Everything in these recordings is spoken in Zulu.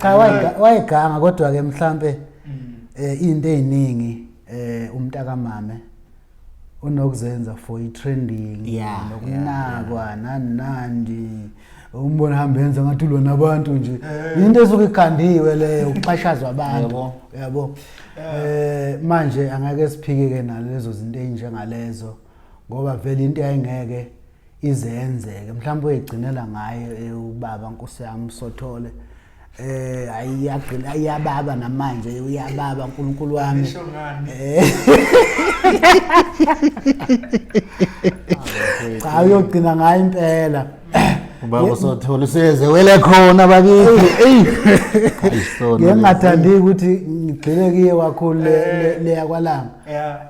Cha, wayeganga kodwa ke mhlambe into eziningi umntakamame unokuzenza for i-trending nokunakwa nani nandi, umbona hamba yenza ngathi ulwa nabantu nje, into esuke ikhandiwe leyo ukuxhashazwa abantu. Yabo, manje angeke siphike ke nalezo zinto ezinjengalezo ngoba vele into yayingeke izenzeke, mhlawumbe uyigcinela ngaye ubaba, Nkosi yami, sothole ayiyagcina iyababa namanje, uyababa uNkulunkulu wami. Nisho ngani? Cha, uyogcina ngayo impela. Ubaba usothola useze wele khona bakithi. Eyi. Ayisona. Ngeke ngingathandi ukuthi ngigxile kuye kakhulu leya kwalanga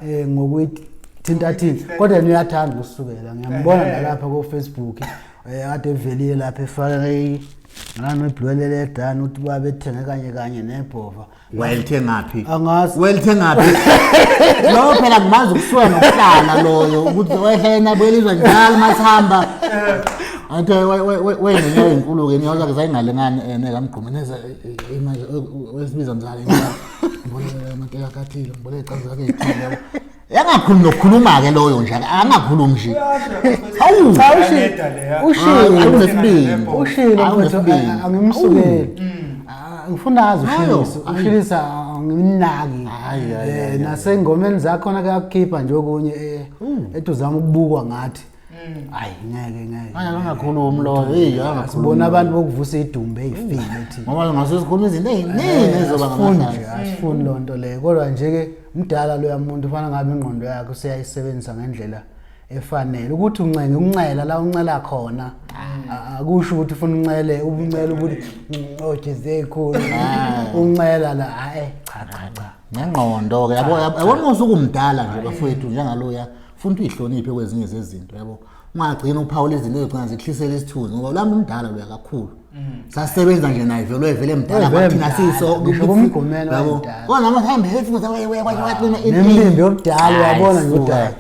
ngokuyithinta thinta, kodwa yena uyathanda ukusukela, ngiyambona nalapha ko Facebook kade evelile lapha efaka ngani ibhlwelele edani uthi baba ethenge kanye kanye nebhova. Wayelithengaphi? Angazi. Wayelithengaphi? Lo phela ngimazi ukusuka nokuhlala loyo ukuthi wayehlala nabuyelizwa njalo masihamba. Athi wayenenyawo ezinkulu ke, inyawo zakhe zayingalingani nekaMgqumeni neza manje wesibiza mzala ngiboleka amateka akathile, ngiboleka icazu zakhe ezithile, yabo. Yangakhulumi nokukhuluma ke loyo nje, angakhulumi nje. Hawu. Cha, Hayi, ushilo. unesibindi. Ushilo. Hayi, mfethu, unesibindi. angimsukeli. Ah, ngifuna azi Hayo, ushilisa hayi. ushilisa angimnaki. Hayi, hayi, hayi, Nasengomeni zakhona kuyakukhipha nje okunye ethi uzama ukubukwa ngathi hayi, ngeke ngeke. Hayi, angakhulumi loyo. Hey, angakhulumi. Sibona abantu bokuvusa idumbe ey'file thina. Ngoba ngase sikhuluma izinto ey'ningi ezoba Asifuni nje, ngamahlazo. asifuni loo nto leyo, kodwa nje-ke mdala loya muntu, ufana ngabe ingqondo yakhe useyayisebenzisa ngendlela efanele ukuthi uncenge uncela la uncela khona. Akusho ukuthi ufuna uncele ubuncele ukuthi oh jezi ekhulu uncela la, hayi, cha cha cha. Ngengqondo ke, yabo, yabona usuku umdala nje bafowethu njengaloya, funa ukuthi uyihloniphe kwezinye zezinto, yabo, ungagcina uphawula izinto ezigcina zikuhlisela isithunzi, ngoba lami umdala loya kakhulu, sasebenza nje naye vele, wevele mdala. Wevele Kwathina mdala, siso ngisho kumgomeni yabo. wayemdala. Kodwa noma hambe hefuza wagcina Nemibimbi yobudala, uyabona nje udala.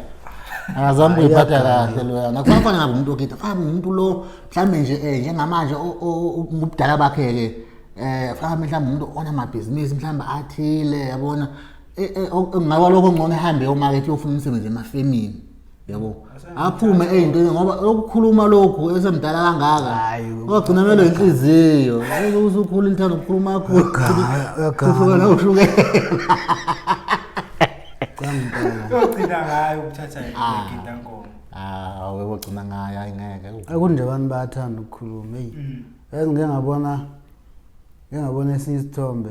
Akazami ukuyiphatha kahle loya. Nakufanele fanele ngabe umuntu okhetha fanele umuntu lo mhlambe nje njengamanje ubudala bakhe ke fanele mhlawumbe umuntu onamabhizinisi mhlawumbe athile, yabona. Ngaba lokho ngcono ehambe eyomakethe, uyofuna umsebenzi emafemini, yabo, aphume ey'ntweni, ngoba ukukhuluma lokhu esemdala kangaka Hhayi, ogcina mele inhliziyo usukhula lithanda ukukhuluma kakhulu. Uyaganga. Usuka la ushukela. Cha, ngempela. Uyogcina ngayo ukuthatha igida ngoma. Ah, wegcina ngayo, hayi ngeke. Akunje abantu bayathanda ukukhuluma, eyi. Yazi ngike ngabona esinye isithombe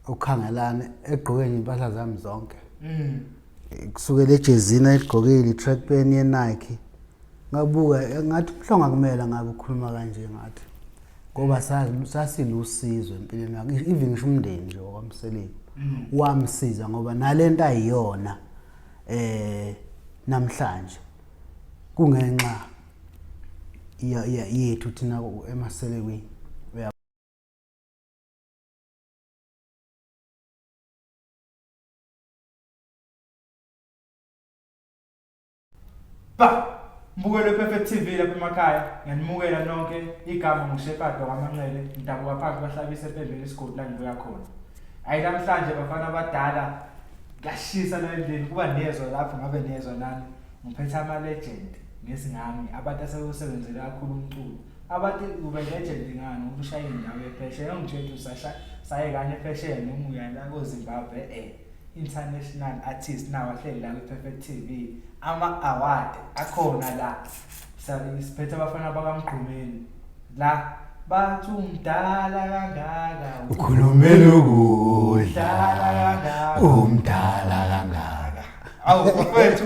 ukhangelane egqoke nje impahla zami zonke. Kusukela ejezini ayigqokile, i-track pant ye-Nike. Ngabuka ngathi uMhlongo kumele ngabe ukhuluma kanje, ngathi ngoba sasilusizo empilweni yakhe, even ngisho umndeni nje wakwaMseleku wamsiza, ngoba nalento ayiyona namhlanje kungenxa yethu thina emaselekweni. Ba mbukelo Perfect TV lapha emakhaya, ngiyanimukela nonke. Igama nguShepard wakaManqele, ngidabuka phansi kwaHlabisa ePembeni, isigodi la ngibuya khona. Hayi, namhlanje bafana abadala, kuyashisa la endlini, kuba nezwa lapho ngabe nezwa nani. Ngiphethe ama legend ngesingami, abantu asebewusebenzele kakhulu umculo. Abantu ube legend ngani ngoba ushaya indawo yephesheya, ungitshela ukuthi usasha saye kanye ephesheya noma uya la koZimbabwe, international artist nawo ahleli la kwi-Perfect TV, ama-award akhona la. Siphethe abafana bakaMgqumeni la, bathi umdala kangaka. Ukhulumela ukudla. Umdala kangaka. Umdala kangaka. Awu bafethu,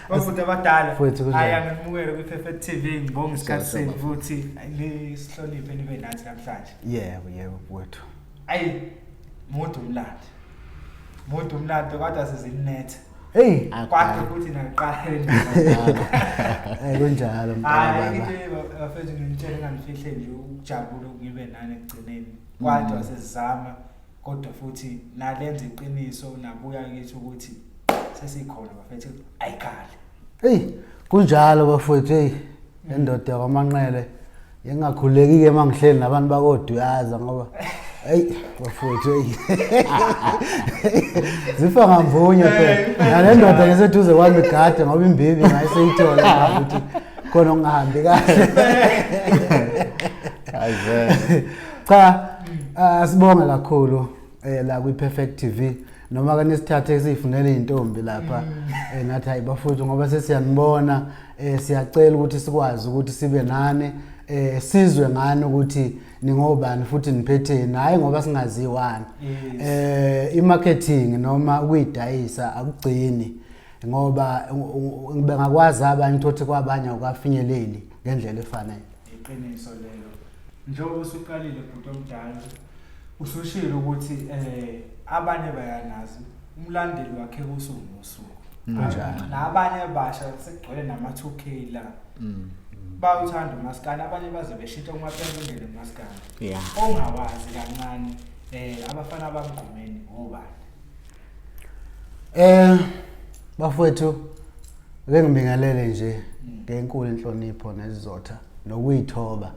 bafuthu abadala. Mfowethu, kunjani? Hayi, angimukele kwi-Perfect TV, ngibonga isikhathi senu futhi nisihloniphe nibe nathi namhlanje. Yebo yebo, mfowethu. Ayi, mude umlando, mude umlando, kodwa sizinetha. Hey. Kwade futhi naqala le ndaba. Kunjalo mntaka Hayi, baba. into bafethu nginitshele nganifihle nje ukujabula ngibe nani ekugcineni. Kodwa sesizama, kodwa futhi nalenza iqiniso nabuya kithi ukuthi sesikhona bafethu, ayikhali. Hey, kunjalo bafowethu, hey. Endoda yakwaManqele ngingakhululeki-ke uma ngihleli nabantu bakoduyaza ngoba eyi bafowethu eyi zifa ngamvunye phela nale ndoda ngeseduze kwami igade ngoba imbibi ngayiseyithole ukuthi khona okungahambi kahle. Hayi vele. Cha, asibonge kakhulu la kwi-Perfect TV noma ke nisithathe siyifunele izintombi lapha nathi hayi bafowethu ngoba sesiyanibona, siyacela ukuthi sikwazi ukuthi sibe nani, sizwe ngani ukuthi ningobani futhi niphetheni, hayi ngoba singaziwani. I-marketing noma ukuyidayisa akugcini ngoba bengakwazi abanye ukuthi kwabanye awukafinyeleli ngendlela efanele. Iqiniso lelo. Njengoba usuqalile bhuti omdala, usushilo ukuthi abanye bayanazi umlandeli wakhe usuku nosuku. Kunjalo. Nabanye abasha sekugcwele nama-2K la. Bawuthanda umaskandi, abanye baze beshintsha kumapende ungene umaskandi. Ongawazi kancane abafana baMgqumeni obani? Bafowethu, ake ngibingelele nje ngenkulu inhlonipho nesizotha nokuyithoba,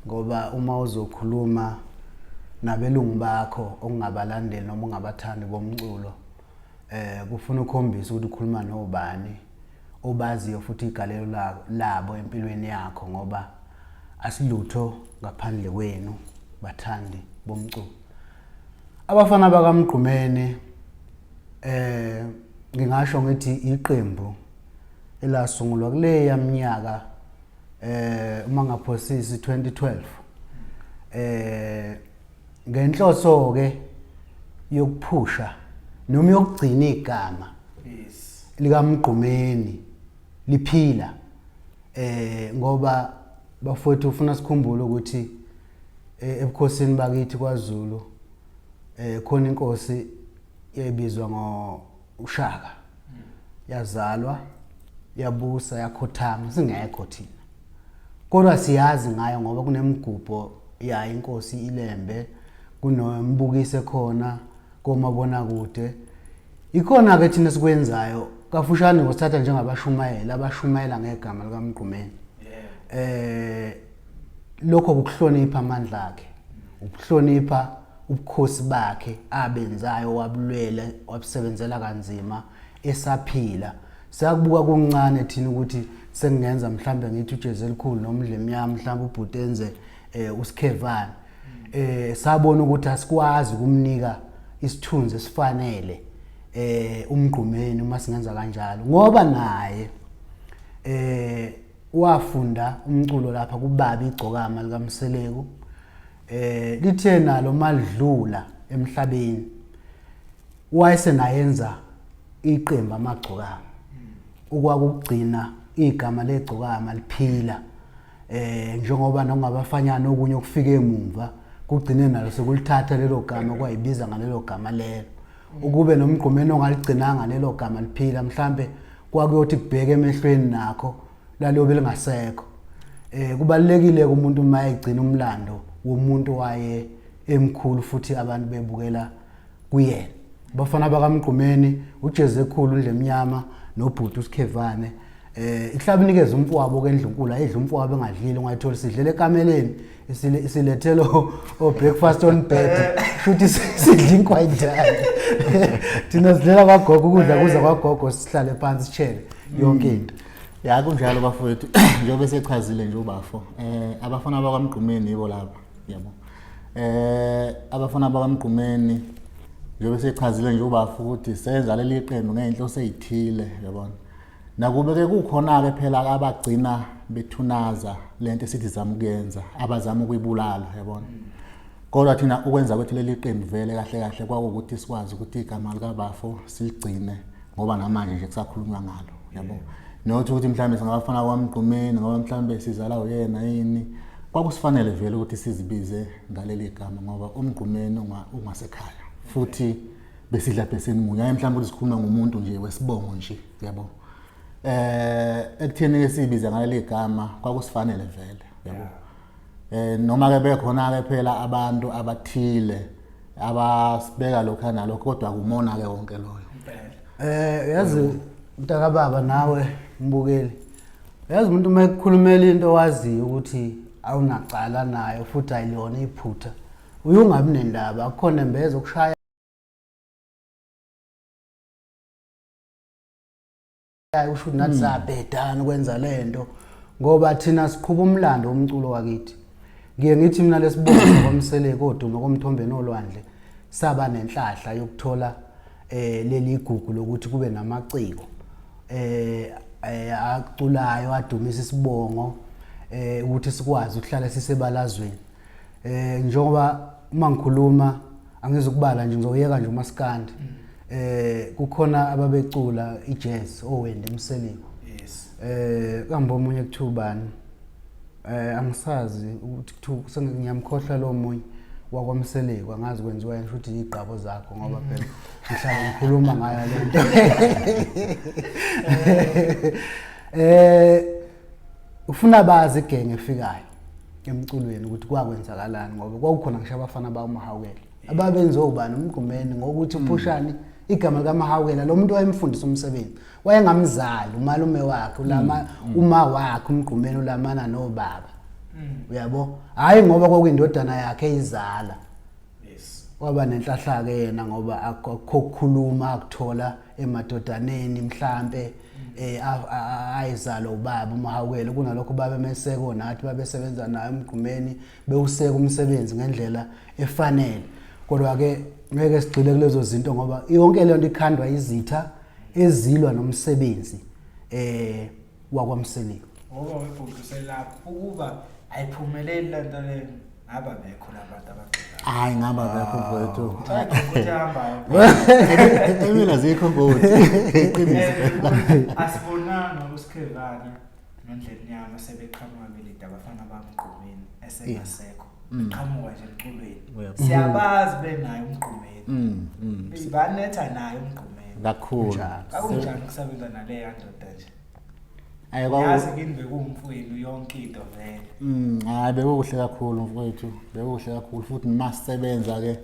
ngoba uma uzokhuluma nabelungu bakho okungabalandeli noma ungabathandi bomculo, kufuna ukukhombisa ukuthi ukhuluma nobani obaziyo futhi igalelo labo empilweni yakho, ngoba asilutho ngaphandle kwenu bathandi bomculo. Abafana bakaMgqumeni ngingasho ngithi iqembu elasungulwa kule yaminyaka uma ngaphosisi 2012 ngenhloso ke yokuphusha noma yokugcina igama likaMgqumeni liphila, ngoba bafowethu ufuna sikhumbule ukuthi ebukhosini bakithi kwaZulu khona inkosi yayibizwa ngoShaka, yazalwa yabusa yakhothama singekho thina, kodwa siyazi ngayo ngoba kunemigubho yayo inkosi iLembe, kunombukiso khona komabonakude. Ikhona ke thina sikwenzayo kafushane ngosithatha njengabashumayela abashumayela ngegama likaMgqumeni. Lokho ukuhlonipha amandla akhe, ukuhlonipha ubukhosi bakhe abenzayo, wabulwela wabusebenzela kanzima esaphila. Siyakubuka kuncane thina ukuthi sengingenza mhlambe ngithi uJezi elikhulu noma uDlemnyama mhlambe ubhuti enze uSikhevane. Sabona ukuthi asikwazi ukumnika isithunzi esifanele uMgqumeni uma singenza kanjalo, ngoba naye wafunda umculo lapha kubaba igcokama likaMseleku. Lithe nalo malidlula emhlabeni wayesenayenza iqembu amagcokama okwakugcina igama legcokama liphila, njengoba nokungabafanyana okunye okufike emumva kugcine nalo sekulithatha lelo gama kwayibiza ngalelo gama lelo. Ukube noMgqumeni ongaligcinanga lelo gama liphila, mhlambe kwakuyothi kubheke emehlweni nakho lalobe lingasekho. Kubalekile kumuntu uma egcina umlando womuntu waye emkhulu futhi abantu bebukela kuyena. Bafana bakaMgqumeni, uJezi ekhulu uNdlemnyama nobhuti uSikhevane, ihlaba inikeza umfowabo kendlunkulu, ayidla umfowabo engadlile, ungayithola sidlela ekameleni silethelo o breakfast on bed, shuthi sidla inkwayindane. Thina sidlela kwagogo ukudla kuza kwagogo, sihlale phansi sitshele yonke into. Ya kunjalo bafowethu, njengoba esechazile nje ubafo, abafana bakwaMgqumeni yibo laba, yabo. Abafana bakwaMgqumeni njengoba esechazile nje ubafo ukuthi senza leli qembu ngey'nhloso ey'thile, yabona. Nakube ke kukhona ke phela abagcina bethunaza lento esithi zama ukuyenza, abazama ukuyibulala, yabona. Kodwa thina ukwenza kwethu leli qembu vele kahle kahle kwakuwukuthi sikwazi ukuthi igama likabafo siligcine, ngoba namanje nje kusakhulunywa ngalo, yabo. Not ukuthi mhlambe singabafana kwaMgqumeni ngoba mhlambe sizala uyena yini, kwakusifanele vele ukuthi sizibize ngaleli gama ngoba uMgqumeni ungasekhaya futhi besidla bheseni munye, hayi mhlawumbe ukuthi sikhuluma ngomuntu nje wesibongo nje, yabo. Ekutheni ke sibize ngaleli gama kwakusifanele vele, yabo. Noma ke bekhona ke phela abantu abathile abasibeka lokho nalokho, kodwa kumona ke wonke loyo. Yazi mntakababa nawe mbukeli, Yazi umuntu uma ekukhulumela into owaziyo ukuthi awunacala nayo futhi ayilona iphutha, uye ungabi nendaba, akukho nembeza okushaya usho ukuthi nathi sabhedana ukwenza le nto ngoba thina siqhuba umlando womculo wakithi. Ngiye ngithi mina lesibongo kwaMseleku odumo komthombeni olwandle saba nenhlahla yokuthola leli gugu lokuthi kube namaciko aculayo adumisa isibongo ukuthi sikwazi ukuhlala sisebalazweni. Njengoba uma ngikhuluma angizukubala nje, ngizoyeka nje umaskandi. Kukhona ababecula ijazz oWendy Mseleku. Yes. Kambe omunye kuthiwa ubani? Angisazi ukuthi kuthiwa sengiyamkhohlwa lo munye wakwaMseleku, angazi kwenziwa yini futhi igqabo zakho ngoba phela ngihlala ngikhuluma ngayo le nto. Ufuna bazi igenge efikayo emculweni ukuthi kwakwenzakalani ngoba kwakukhona ngisho abafana bakaMahawukela ababenziwe ubani uMgqumeni ngokuthi uphushani igama likaMahawukela, lo muntu wayemfundisa umsebenzi wayengamzali umalume wakhe ulama uma wakhe uMgqumeni ulamana nobaba, uyabo, hayi ngoba kwakuyindodana yakhe eyizala. Yes. Waba nenhlahla ke yena ngoba akukho ukukhuluma akuthola emadodaneni mhlambe ayizalo ubaba uMahawukela, kunalokho babe meseko nathi babesebenza naye uMgqumeni bewuseka umsebenzi ngendlela efanele. Kodwa ke ngeke sigxile kulezo zinto ngoba yonke le nto ikhandwa izitha ezilwa nomsebenzi wakwaMseleku. Ngoba webhuti uselapho ukuba ayiphumeleli lento le ngaba bekho labantu abagxila. Hayi ngaba bekho mfowethu. Ukuthi ahambayo. Emina zikho mfowethu. Iqiniso. Asibonanga uSikhevane nondlela yami sebeqhamuka belida abafana bamgqumeni esengasekho. Beqhamuka nje emculweni. Siyabazi benayo umgqumeni. Banetha nayo umgqumeni. Kakhulu. Akunjani kusebenza naleya ndoda nje? Hayi Yazi kini bekuwumfowenu yonke into vele. Hayi bekukuhle kakhulu mfowethu, bekukuhle kakhulu futhi noma sisebenza ke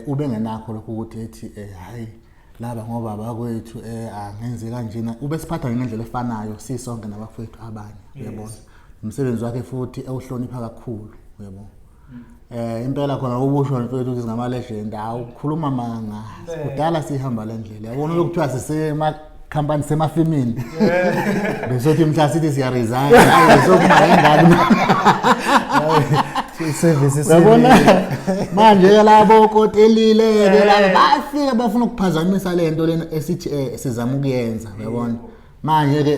ube ngenakho lokho ukuthi ethi hayi laba ngoba bakwethu angenze kanjena, ube siphatha ngendlela efanayo sisonke nabafowethu abanye, uyabona. Umsebenzi wakhe futhi ewuhlonipha kakhulu, uyabona. Impela khona ubusho mfowethu ukuthi singama legend, awukhuluma manga. Kudala sihamba le ndlela. Yabona lokuthiwa sisema company semafemini. Besothi mhla sithi siya resign, hayi besokuma ingane. Service. Uyabona manje labo kotelile ke laba bafika bafuna ukuphazamisa le nto lena esithi sizama ukuyenza, uyabona. Manje ke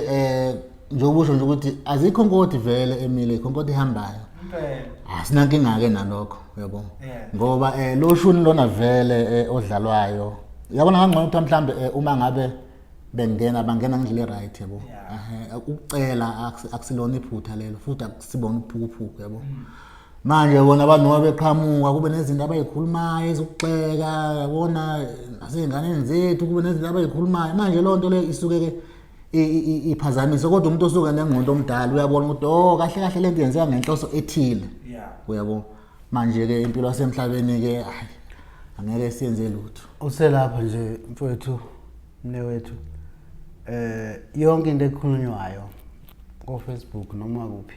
njengoba usho nje ukuthi azikho inkoti vele emile, ikho inkoti ihambayo. Impela. Asinankinga ke nalokho, uyabona. Yeah. Ngoba lo shuni lona vele odlalwayo. Uyabona kangcono ukuthi mhlambe uma ngabe bengena bangena ngendlela right, yabo. Ukucela akusilona iphutha lelo futhi akusibona uphukuphuku, yabo. Manje bona abantu noma beqhamuka kube nezinto abayikhulumayo ezokuxeka, yabona, nasey'nganeni zethu kube nezinto abayikhulumayo. Manje loo nto leyo isuke ke iphazamise, kodwa umuntu osuke nengqondo omdala uyabona ukuthi oh kahle kahle lento yenzeka ngenhloso ethile. Uyabo. Manje ke impilo yasemhlabeni ke hayi angeke siyenze lutho. Uselapha nje mfowethu mnewethu. Yonke into ekhulunywayo ko Facebook noma kuphi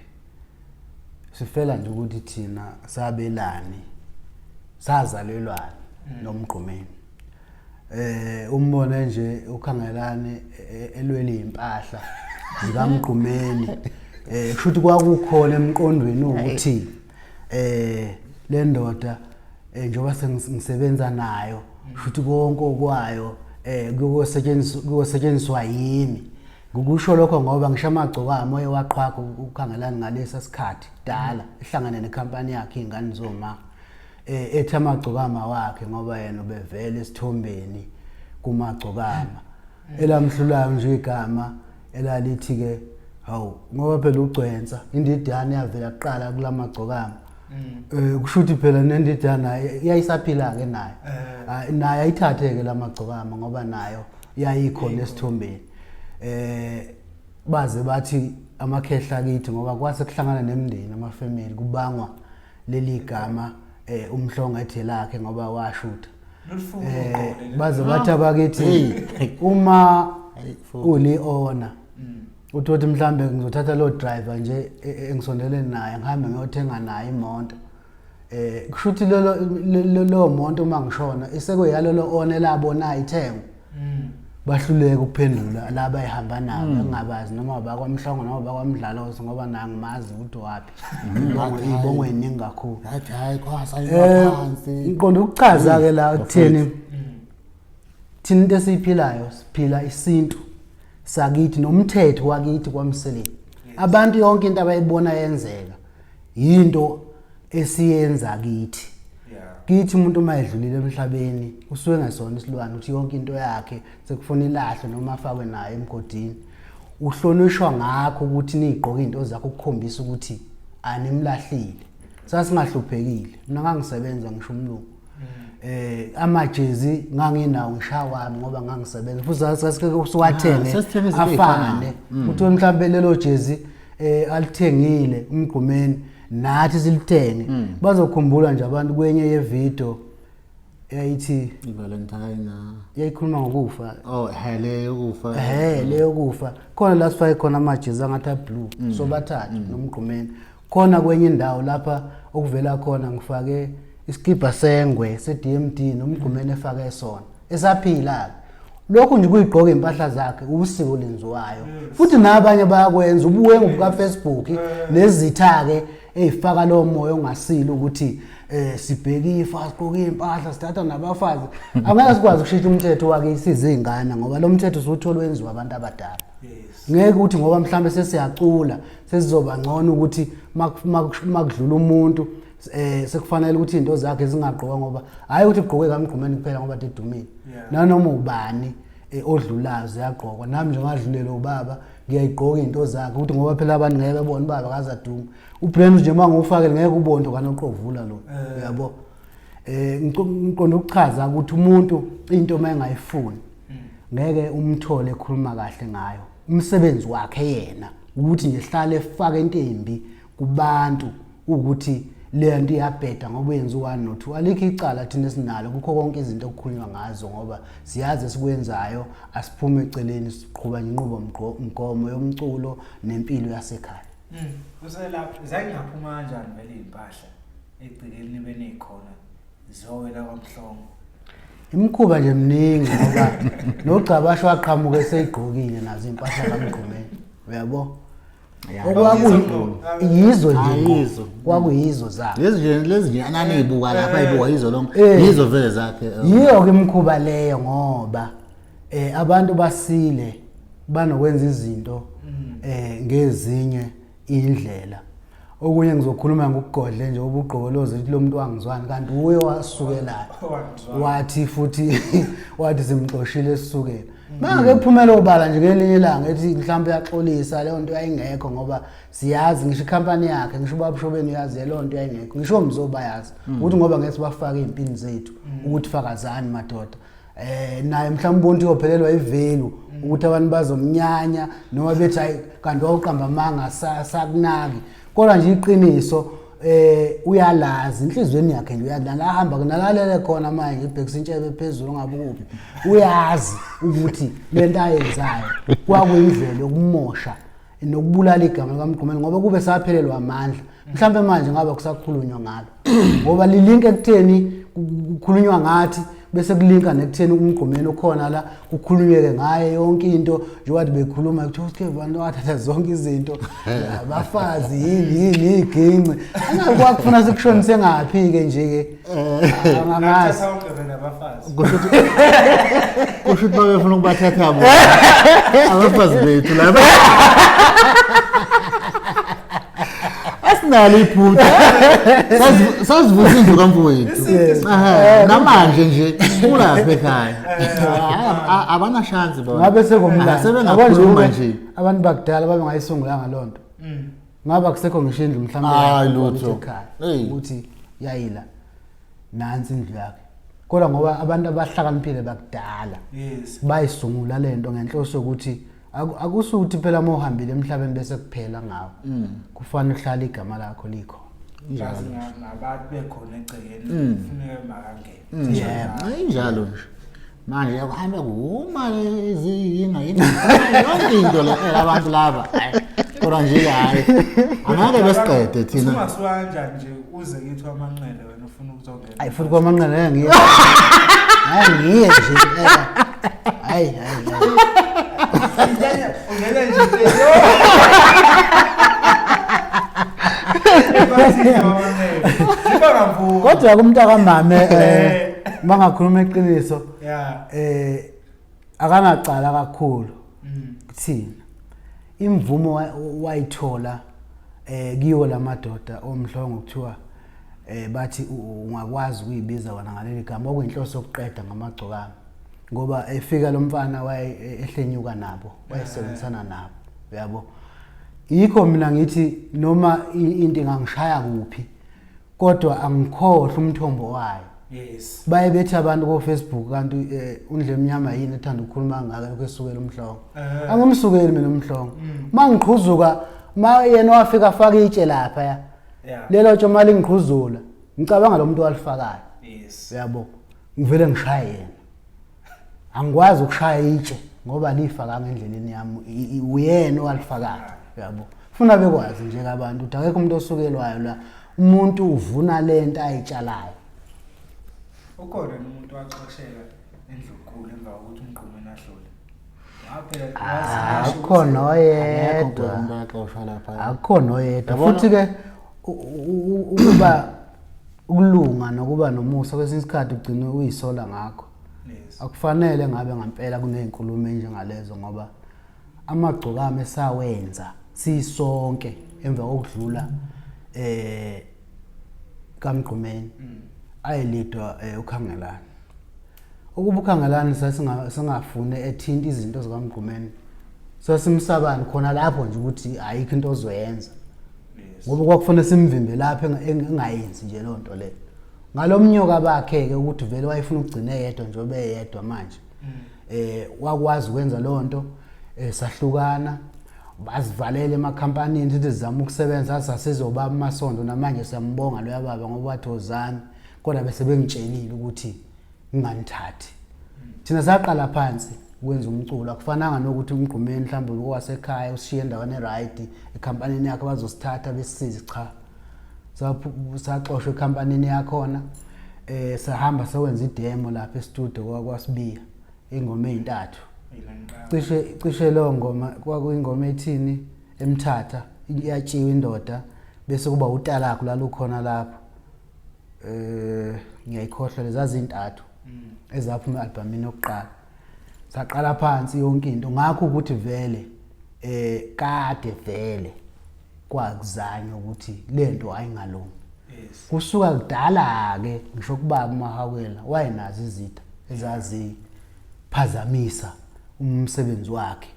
sifela nje ukuthi thina sabelani sazalelwana nomgqumeni. Umbone nje ukhangelane elwele impahla zikaMgqumeni. Kushuthi kwakukhona emqondweni ukuthi le ndoda njengoba sengisebenza nayo kushuthi konke okwayo kuyosetshenziswa yimi. Ngikusho lokho ngoba ngisho amagcokama oye waqhwaga ukukhangelana ngalesa sikhathi kudala ehlangane nekhampani yakhe izingane zoma ethi amagcokama wakhe ngoba yena ubevele esithombeni kumagcokama elamhlulayo nje igama elalithi ke hawu ngoba phela ugcwensa indidane yavela kuqala kulamagcokama. Kushuthi phela nendidana yayisaphila ke nayo, nayo ayithathe ke lamagcokama ngoba nayo yayikhona esithombeni. Baze bathi amakhehla kithi ngoba kwase kuhlangana nemindeni amafamily kubangwa leli gama umhlongo ethi lakhe ngoba washutha. Baze bathi abakithi uma uli owner Uthi mhlambe ngizothatha lo driver nje engisondelene naye ngihambe ngiyothenga naye imoto. Kusho ukuthi lolo lo monto uma ngishona isekuyalolo one labona ithengwa. Bahluleka ukuphendula laba ehamba nabo engingabazi noma bakwaMhlongo noma bakwaMdlalosi ngoba nangimazi ukuthi wapi. Ibongo eningi kakhulu. Ngathi hayi kwasayinwa phansi. Ngiqonda ukuchaza ke la ukuthini. Thina into esiyiphilayo siphila isintu sakithi nomthetho wakithi kwaMseleku. Abantu yonke into abayibona yenzeka yinto esiyenza kithi. Kithi umuntu uma edlulile emhlabeni usuke ngesona isilwane ukuthi yonke into yakhe sekufuna ilahle noma afakwe nayo emgodini. Uhlonishwa ngakho ukuthi nigqoke izinto zakho ukukhombisa ukuthi animlahlile. Sasingahluphekile. Mina ngangisebenza ngisho umlungu. Amajezi nganginawo ngishawa ngoba ngangisebenza futhi sasike siwathenge Sasithenga izinto afane. Uthi mhlambe lelo jezi alithengile umgqumeni nathi silithenge. Bazokhumbula nje abantu kwenye yevideo yayithi iValentine. Yayikhuluma ngokufa. Oh, hele yokufa. Leyo kufa. Khona la sifake khona amajezi angathi blue sobathathu nomgqumeni. Khona kwenye indawo lapha okuvela khona ngifake isikibha sengwe se-DMD nomgqumeni efake sona. Esaphila. Lokhu nje kuyigqoka impahla zakhe usiko lenziwayo. Futhi nabanye bayakwenza ubuwe ngobuka Facebook nezitha ke ezifaka lo moya ongasile ukuthi sibheke ifa sigqoke impahla sithatha nabafazi. Angeke sikwazi ukushintsha umthetho wakhe isizingane ngoba lo mthetho usuthola wenziwa abantu abadala. Ngeke ukuthi ngoba mhlambe sesiyacula sesizoba ngcono ukuthi makudlula umuntu sekufanele ukuthi izinto zakhe zingagqokwa ngoba hayi ukuthi ugqoke kaMgqumeni kuphela ngoba dedumile. Nanoma ubani odlulayo ziyagqokwa. Nami nje ngadlulela ubaba ngiyayigqoka izinto zakhe ukuthi ngoba phela abantu ngeke bebone ubaba akazaduma. UBrand nje mangufakele ngeke ubone kanoqovula lo. Uyabo? Ngiqonda ukuchaza ukuthi umuntu into mayengayifuni ngeke umthole ekhuluma kahle ngayo. Umsebenzi wakhe yena ukuthi nje hlale efaka into embi kubantu ukuthi le nto iyabheda ngoba uyenza u1 no 2. Alikho icala thina esinalo kukho konke izinto okukhulunywa ngazo ngoba siyazi esikwenzayo asiphume eceleni siqhuba inqubo mgomo yomculo nempilo yasekhaya. Uselapha zangaphuma kanjani vele impahla egcikeni nibe nekhona zowela kwaMhlongo? Imikhuba nje mningi ngoba nogcabasho waqhamuka eseyigqokile nazo impahla kaMgqumeni. Uyabo? Yizo nje kwakuyizo zakhe. Lezi nje ananibuka lapha ayibuka yizo lonke. Yizo vele zakhe. Yiyo ke imikhuba leyo ngoba abantu basile banokwenza izinto ngezinye indlela. Okunye ngizokhuluma ngokugodle nje ubugqokolozi ukuthi lo muntu wangizwani kanti uye wasukelayo. Wathi futhi wathi simxoshile esisukela. Manje kuphumela obala nje ngelinye ilanga ethi mhlawumbe uyaxolisa leyo nto yayingekho ngoba siyazi ngisho ikhampani yakhe ngisho ubabshobeni uyazi leyo nto yayingekho ngisho umzoba yazi ukuthi ngoba ngeke sibafake izimpini zethu ukuthi fakazani madoda. Naye mhlawumbe ubontu uyophelelwa ivalue ukuthi abantu bazomnyanya noma bethi hayi kanti wawuqamba amanga sakunaki. Kodwa nje iqiniso uyalazi inhlizweni yakhe nje uyalala ahamba nalalele khona manje ibhekisa intshebe phezulu ngabe kuphi uyazi ukuthi lento ayenzayo kwakuyindlela yokumosha nokubulala igama likaMgqumeni ngoba kube saphelelwa amandla mhlambe manje ngabe kusakhulunywa ngalo ngoba lilinke ekutheni kukhulunywa ngathi bese kulinka nekutheni uMgqumeni ukhona la kukhulunyweke ngaye yonke into njengoba bekhuluma ukuthi okay abantu wathatha zonke izinto abafazi yini yini iginci angakwakufuna sikushonise ngaphi ke nje ke angazi kusho ukuthi babefuna ukubathatha bona abafazi bethu laba asinalo iphutha sazivusa indlu kamfowethu namanje nje kulapha ekhaya abanashansi bona ngabe sekumlando sebengakhuluma nje abantu bakudala babengayisungulanga loo nto ngabe akusekho ngisho indlu mhlawumbe lutho ukuthi yayila nansi indlu yakhe kodwa ngoba abantu abahlakaniphile bakudala bayisungula lento ngenhloso yokuthi akusukuthi phela uma uhambile emhlabeni bese kuphela ngawe kufanele uhlale igama lakho likho njalo nabantu bekhona egcekeni kufuneka makangene injalo nje Manje kuhambe kuma iziyinga yini yonke into le abantu laba. Kodwa nje hayi. Angeke besiqede thina. Ungasuka kanjani nje uze kithi wamanqele wena ufuna ukuzongena. Ayi futhi kwamanqele ngeke ngiye. Hayi ngiye nje impela. Hayi hayi. Ungena nje. Kodwa kumntakamame mangakhuluma iqiniso Yeah. Akanacala kakhulu kuthina. Imvumo wayithola kiwo lamadoda omhlongo kuthiwa bathi ungakwazi ukuyibiza wena ngaleli gama, okuyinhloso yokuqeda ngamagcokama, ngoba efika lo mfana waye ehlenyuka nabo, wayesebenzisana nabo, uyabo. Yikho mina ngithi noma into ingangishaya kuphi, kodwa angikhohlwa umthombo wayo. Yes. Baye bethi abantu ko Facebook kanti uNdlemnyama yini ethanda ukukhuluma kangaka lokho esukela umhlongo. Angimsukeli mina umhlongo. Mangiqhuzuka ma yena wafika afaka itshe lapha ya. Lelo tshe mali ngiqhuzula. Ngicabanga lo muntu walifakayo. Yes. Uyabo. Ngivele ngishaye yena. Angikwazi ukushaya itshe ngoba lifaka ngendleleni yami, uyena owalifakayo, uyabo. Funa bekwazi nje abantu ukuthi akekho umuntu osukelwayo la, umuntu uvuna lento ayitshalayo. Ukhona umuntu waxoshela endlunkulu emva kokuthi uMgqumeni ahlole. Akukho noyedwa. Akukho noyedwa. Futhi ke ukuba ukulunga nokuba nomusa kwesinye isikhathi ugcine uyisola ngakho. Akufanele ngabe ngempela kunezinkulumo enjengalezo, ngoba amagcokama esawenza sisonke emva kokudlula kaMgqumeni ayelidwa uKhangelani. Ukuba uKhangelani sasingafune ethinta izinto zikaMgqumeni, sasimsabani khona lapho nje ukuthi ayikho into ozoyenza. Ngoba kwakufanele simvimbe lapho engayenzi nje loo nto leyo. Ngalomnyoka bakhe ke ukuthi vele wayefuna ukugcina eyedwa nje obeyedwa manje. Wakwazi ukwenza loo nto, sahlukana, bazivalela emakhampanini sithi sizama ukusebenza, sasizoba amasondo. Namanje siyambonga loya baba ngoba wathi wozani, kodwa bese bengitshelile ukuthi nginganithathi. Thina saqala phansi ukwenza umculo, akufananga nokuthi uMgqumeni mhlawumbe owasekhaya usishiye endaweni e-right ekhampanini yakhe bazosithatha besisize. Cha, saxoshwa ekhampanini yakhona, sahamba sewenza idemo lapha e-studio kwaSibiya, ingoma ezintathu. Cishe leyo ngoma kwakuyingoma ethini emthatha, iyatshiwa indoda bese kuba utalakho lalukhona lapho. Ngiyayikhohlwa lezi azintathu ezaphuma e-albumini yokuqala. Saqala phansi yonke into, ngakho ukuthi vele kade vele kwakuzanywa ukuthi lento ayingalungi. Kusuka kudala ke ngisho kubaba uMahawela wayenazo izitha ezaziphazamisa umsebenzi wakhe,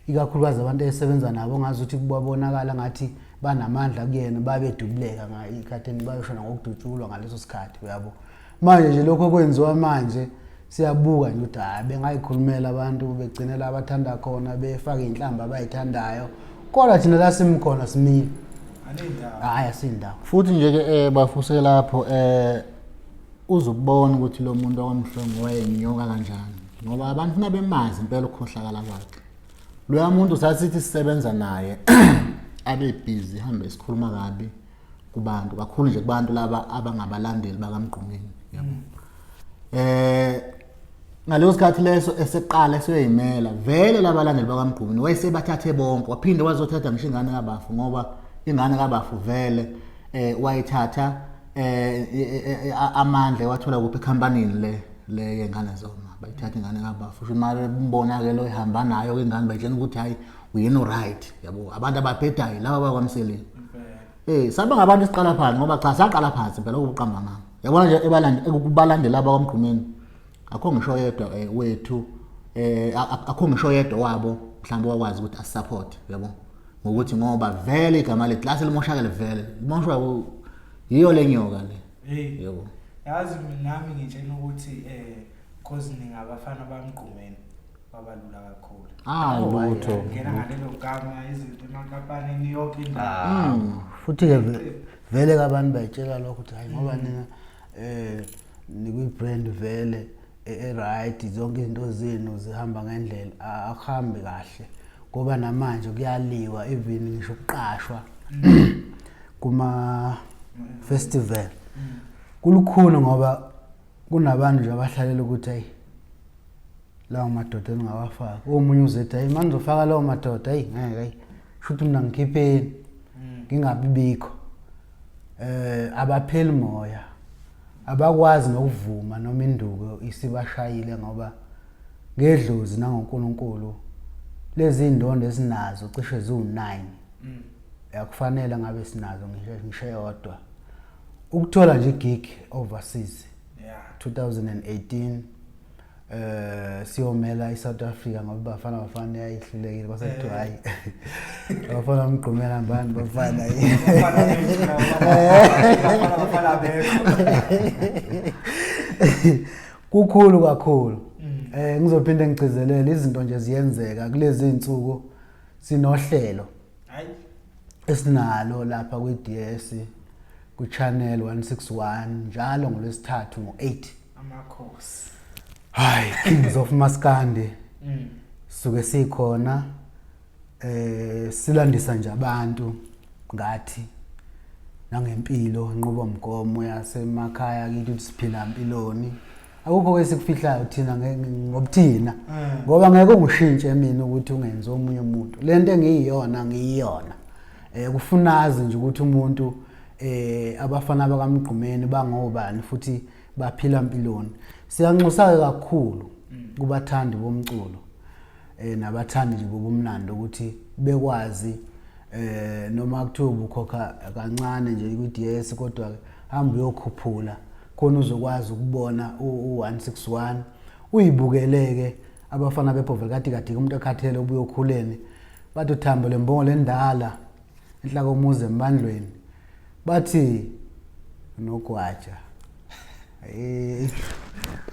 ikakhulukazi abantu esebenza nabo ngazi ukuthi kubonakala ngathi banamandla kuyena, babedubuleka ngayikhatheni bayoshona ngokudutshulwa ngaleso sikhathi, uyabo. Manje nje lokho okwenziwa manje siyabuka nje ukuthi hayi bengayikhulumela abantu begcinela abathanda khona befake inhlamba abayithandayo, kodwa thina la simkhona simile. Hayi asindawo. Futhi nje ke bafuse lapho uzobona ukuthi lo muntu waMhlongo wayenyoka kanjani, ngoba abantu nabemazi impela ukukhohlakala kwakhe. Loya muntu sasithi sisebenza naye abe busy hambe sikhuluma kabi kubantu, kakhulu nje kubantu laba abangabalandeli bakaMgqumeni, yabo. Ngaleso sikhathi leso eseqala esoyimela vele labalandeli bakaMgqumeni wayesebathathe bonke, waphinde wazothatha ngisho ingane kaBafu, ngoba ingane kaBafu vele wayithatha amandla wathola kuphi ekhampanini le yengane zoma, bayithatha ingane kaBafu. Usho imali embona ke lo ihamba nayo ingane, bayitshena ukuthi hayi uyena right, yabo. Abantu ababhedayo laba bakwaMseleku. Saba ngabantu siqala phansi, ngoba cha saqala phansi phela ukuqamba mama. Yabona nje ekubalandela abakwaMgqumeni akho ngisho yedwa wethu, akho ngisho yedwa wabo mhlawumbe wakwazi ukuthi asisupport, yabo, ngokuthi ngoba vele igama lethu lase limoshakele vele limoshwa yiyo le nyoka le. Yebo. Yazi nami ngitshela ukuthi cause ningabafana baMgqumeni babalula kakhulu. Lutho. Ngena ngalelo gama izinto emankampanini yonke indawo. Futhi ke vele abantu bayitshela lokho ukuthi hayi ngoba nina nikwi brand vele e-right, zonke izinto zenu zihamba ngendlela, akuhambi kahle ngoba namanje kuyaliwa, even ngisho ukuqashwa kuma festival kulukhuni ngoba kunabantu nje abahlalela ukuthi ayi, lawo madoda engingawafaka. Omunye uzethi, hayi, manje uzofaka lawo madoda, hayi ngeke, hayi, shuthi mina ngikhipheni ngingabi bikho. Abapheli moya, abakwazi nokuvuma noma induku isibashayile, ngoba ngedlozi nangoNkulunkulu lezi indondo esinazo cishe ziwu-9 akufanele ngabe sinazo ngisho eyodwa. Ukuthola nje igig overseas 2018 siyomela iSouth Africa, ngoba Bafana Bafana yayihlulekile, kwase kuthiwa hayi, bafana mgqumela hambani bafana. Bafana bethu laba, bafana bafana bekho. Kukhulu kakhulu. Ngizophinde ngigcizelele, izinto nje ziyenzeka kulezi insuku, sinohlelo esinalo lapha kwi-DS ku-channel 161 njalo ngolwesithathu ngo-8. Amakhosi. Hayi, Kings of Maskandi. Suke sikhona silandisa nje abantu ngathi nangempilo, inqubomgomo yasemakhaya kithi, ukuthi siphila impiloni. Akukho esikufihlayo thina ngobuthina, ngoba ngeke ungishintshe mina ukuthi ungenzi omunye umuntu. Lento engiyiyona ngiyiyona. Kufunazi nje ukuthi umuntu abafana bakaMgqumeni bangobani futhi baphila impiloni. Siyanxusa kakhulu kubathandi bomculo nabathandi nje bobumnandi ukuthi bekwazi, noma kuthiwa ubukhokha kancane nje kwi-DS, kodwa hamba uyokhuphula khona uzokwazi ukubona u-161, uyibukeleke abafana bebhovela kade kade umuntu ekhathele ubuye okhuleni. Bathi uthambo lembongo lendala enhla komuzi embandlweni, bathi nogwaja.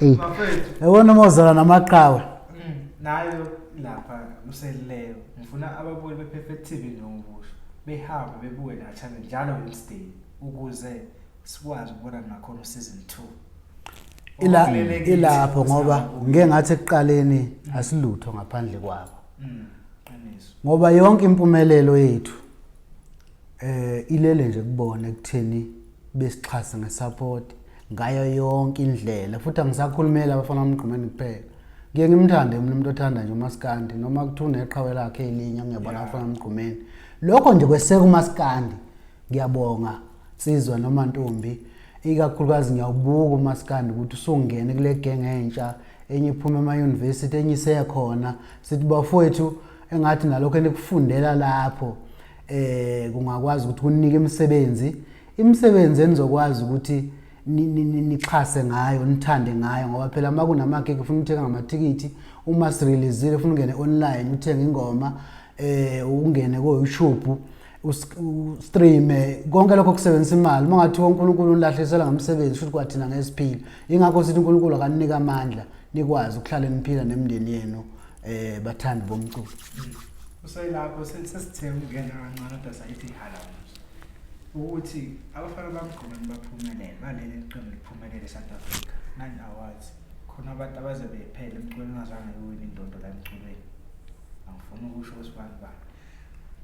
Bafethu. Yabona uma uzala namaqhawe. Nayo lapha useleyo, ngifuna ababukeli be-Perfect TV njengokusho behambe bebuke la channel njalo Wednesday ukuze sikwazi ukubona nakhona season 2. Ilapho ngoba ngike ngathi ekuqaleni asilutho ngaphandle kwabo. Qiniso. Ngoba yonke impumelelo yethu ilele nje kubona ekutheni besixhase ngesupport ngayo yonke indlela. Futhi angisakhulumela abafana bamgqumeni kuphela, ngiye ngimthande mina umuntu othanda nje umaskandi, noma kuthiwa uneqhawe lakhe elinye ngiyabona abafana bamgqumeni, lokho nje kweseka umaskandi. Ngiyabonga nsizwa noma ntombi, ikakhulukazi ngiyawubuka umaskandi ukuthi usungene kule genge entsha, enye iphuma ema-university, enye isekhona. Sithi bafowethu, engathi nalokho enikufundela lapho kungakwazi ukuthi kunike imisebenzi enizokwazi ukuthi nixhase ngayo, nithande ngayo, ngoba phela uma kunamagigi ufuna ukuthenga ngamathikithi, uma sireleasile ufuna ungene online uthenge ingoma, ungene ko YouTube ustreame, konke lokho kusebenzisa imali. Uma ngathiwa uNkulunkulu unilahlisela ngomsebenzi, futhi kwathina ngesiphila. Ingakho sithi uNkulunkulu akanika amandla nikwazi ukuhlala niphila nemindeni yenu, bathandi bomculo. Useyilapho sesithe ukungena kancane, kodwa sayithi hala ukuthi abafana bamgqumeni baphumelele, baleli qembu liphumelele eSouth Africa 9 awards. Khona abantu abaze bephela emculweni ungazange uwine indondo la emculweni, angifuni ukusho ukuthi bani bani,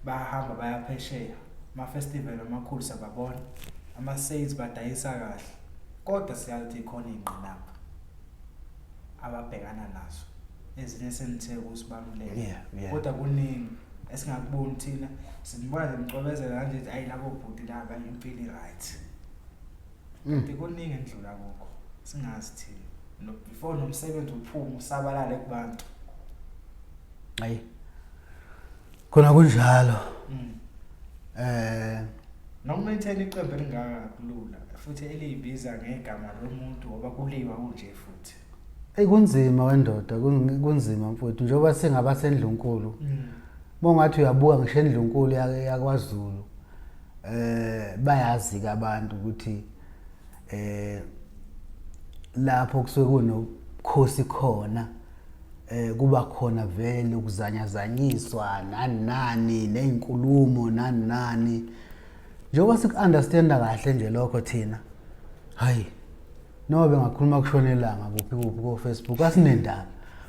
bahamba bayaphesheya, ama-festival amakhulu siyababona, ama-sales badayisa kahle, kodwa siyazi ukuthi ikhona iy'ngqinamba ababhekana nazo, ezinye senithe ukusibalulela, kodwa kuningi esingakuboni thina. Sinibona nje nicwebezela kanje, ukuthi ayi, labo bhuti laba impilo i-right, kanti kuningi endlula kukho singazi thina no, before nomsebenzi uphume usabalale kubantu. Hayi, khona kunjalo. Nokumaintain iqembu elingaka kulula futhi eliyibiza ngegama lomuntu, ngoba kuliwa kunje futhi. Ey, kunzima wendoda, kunzima mfowethu, njengoba singabasendlunkulu. Mongathi uyabuka ngisho endlunkulu yakwaZulu, bayazi ke abantu ukuthi lapho kusuke kunobukhosi khona, kuba khona vele ukuzanyazanyiswa nani nani nezinkulumo nani nani. Njengoba siku-understanda kahle nje lokho thina, hayi. Noma bengakhuluma kushona ilanga kuphi kuphi ko Facebook asinendaba.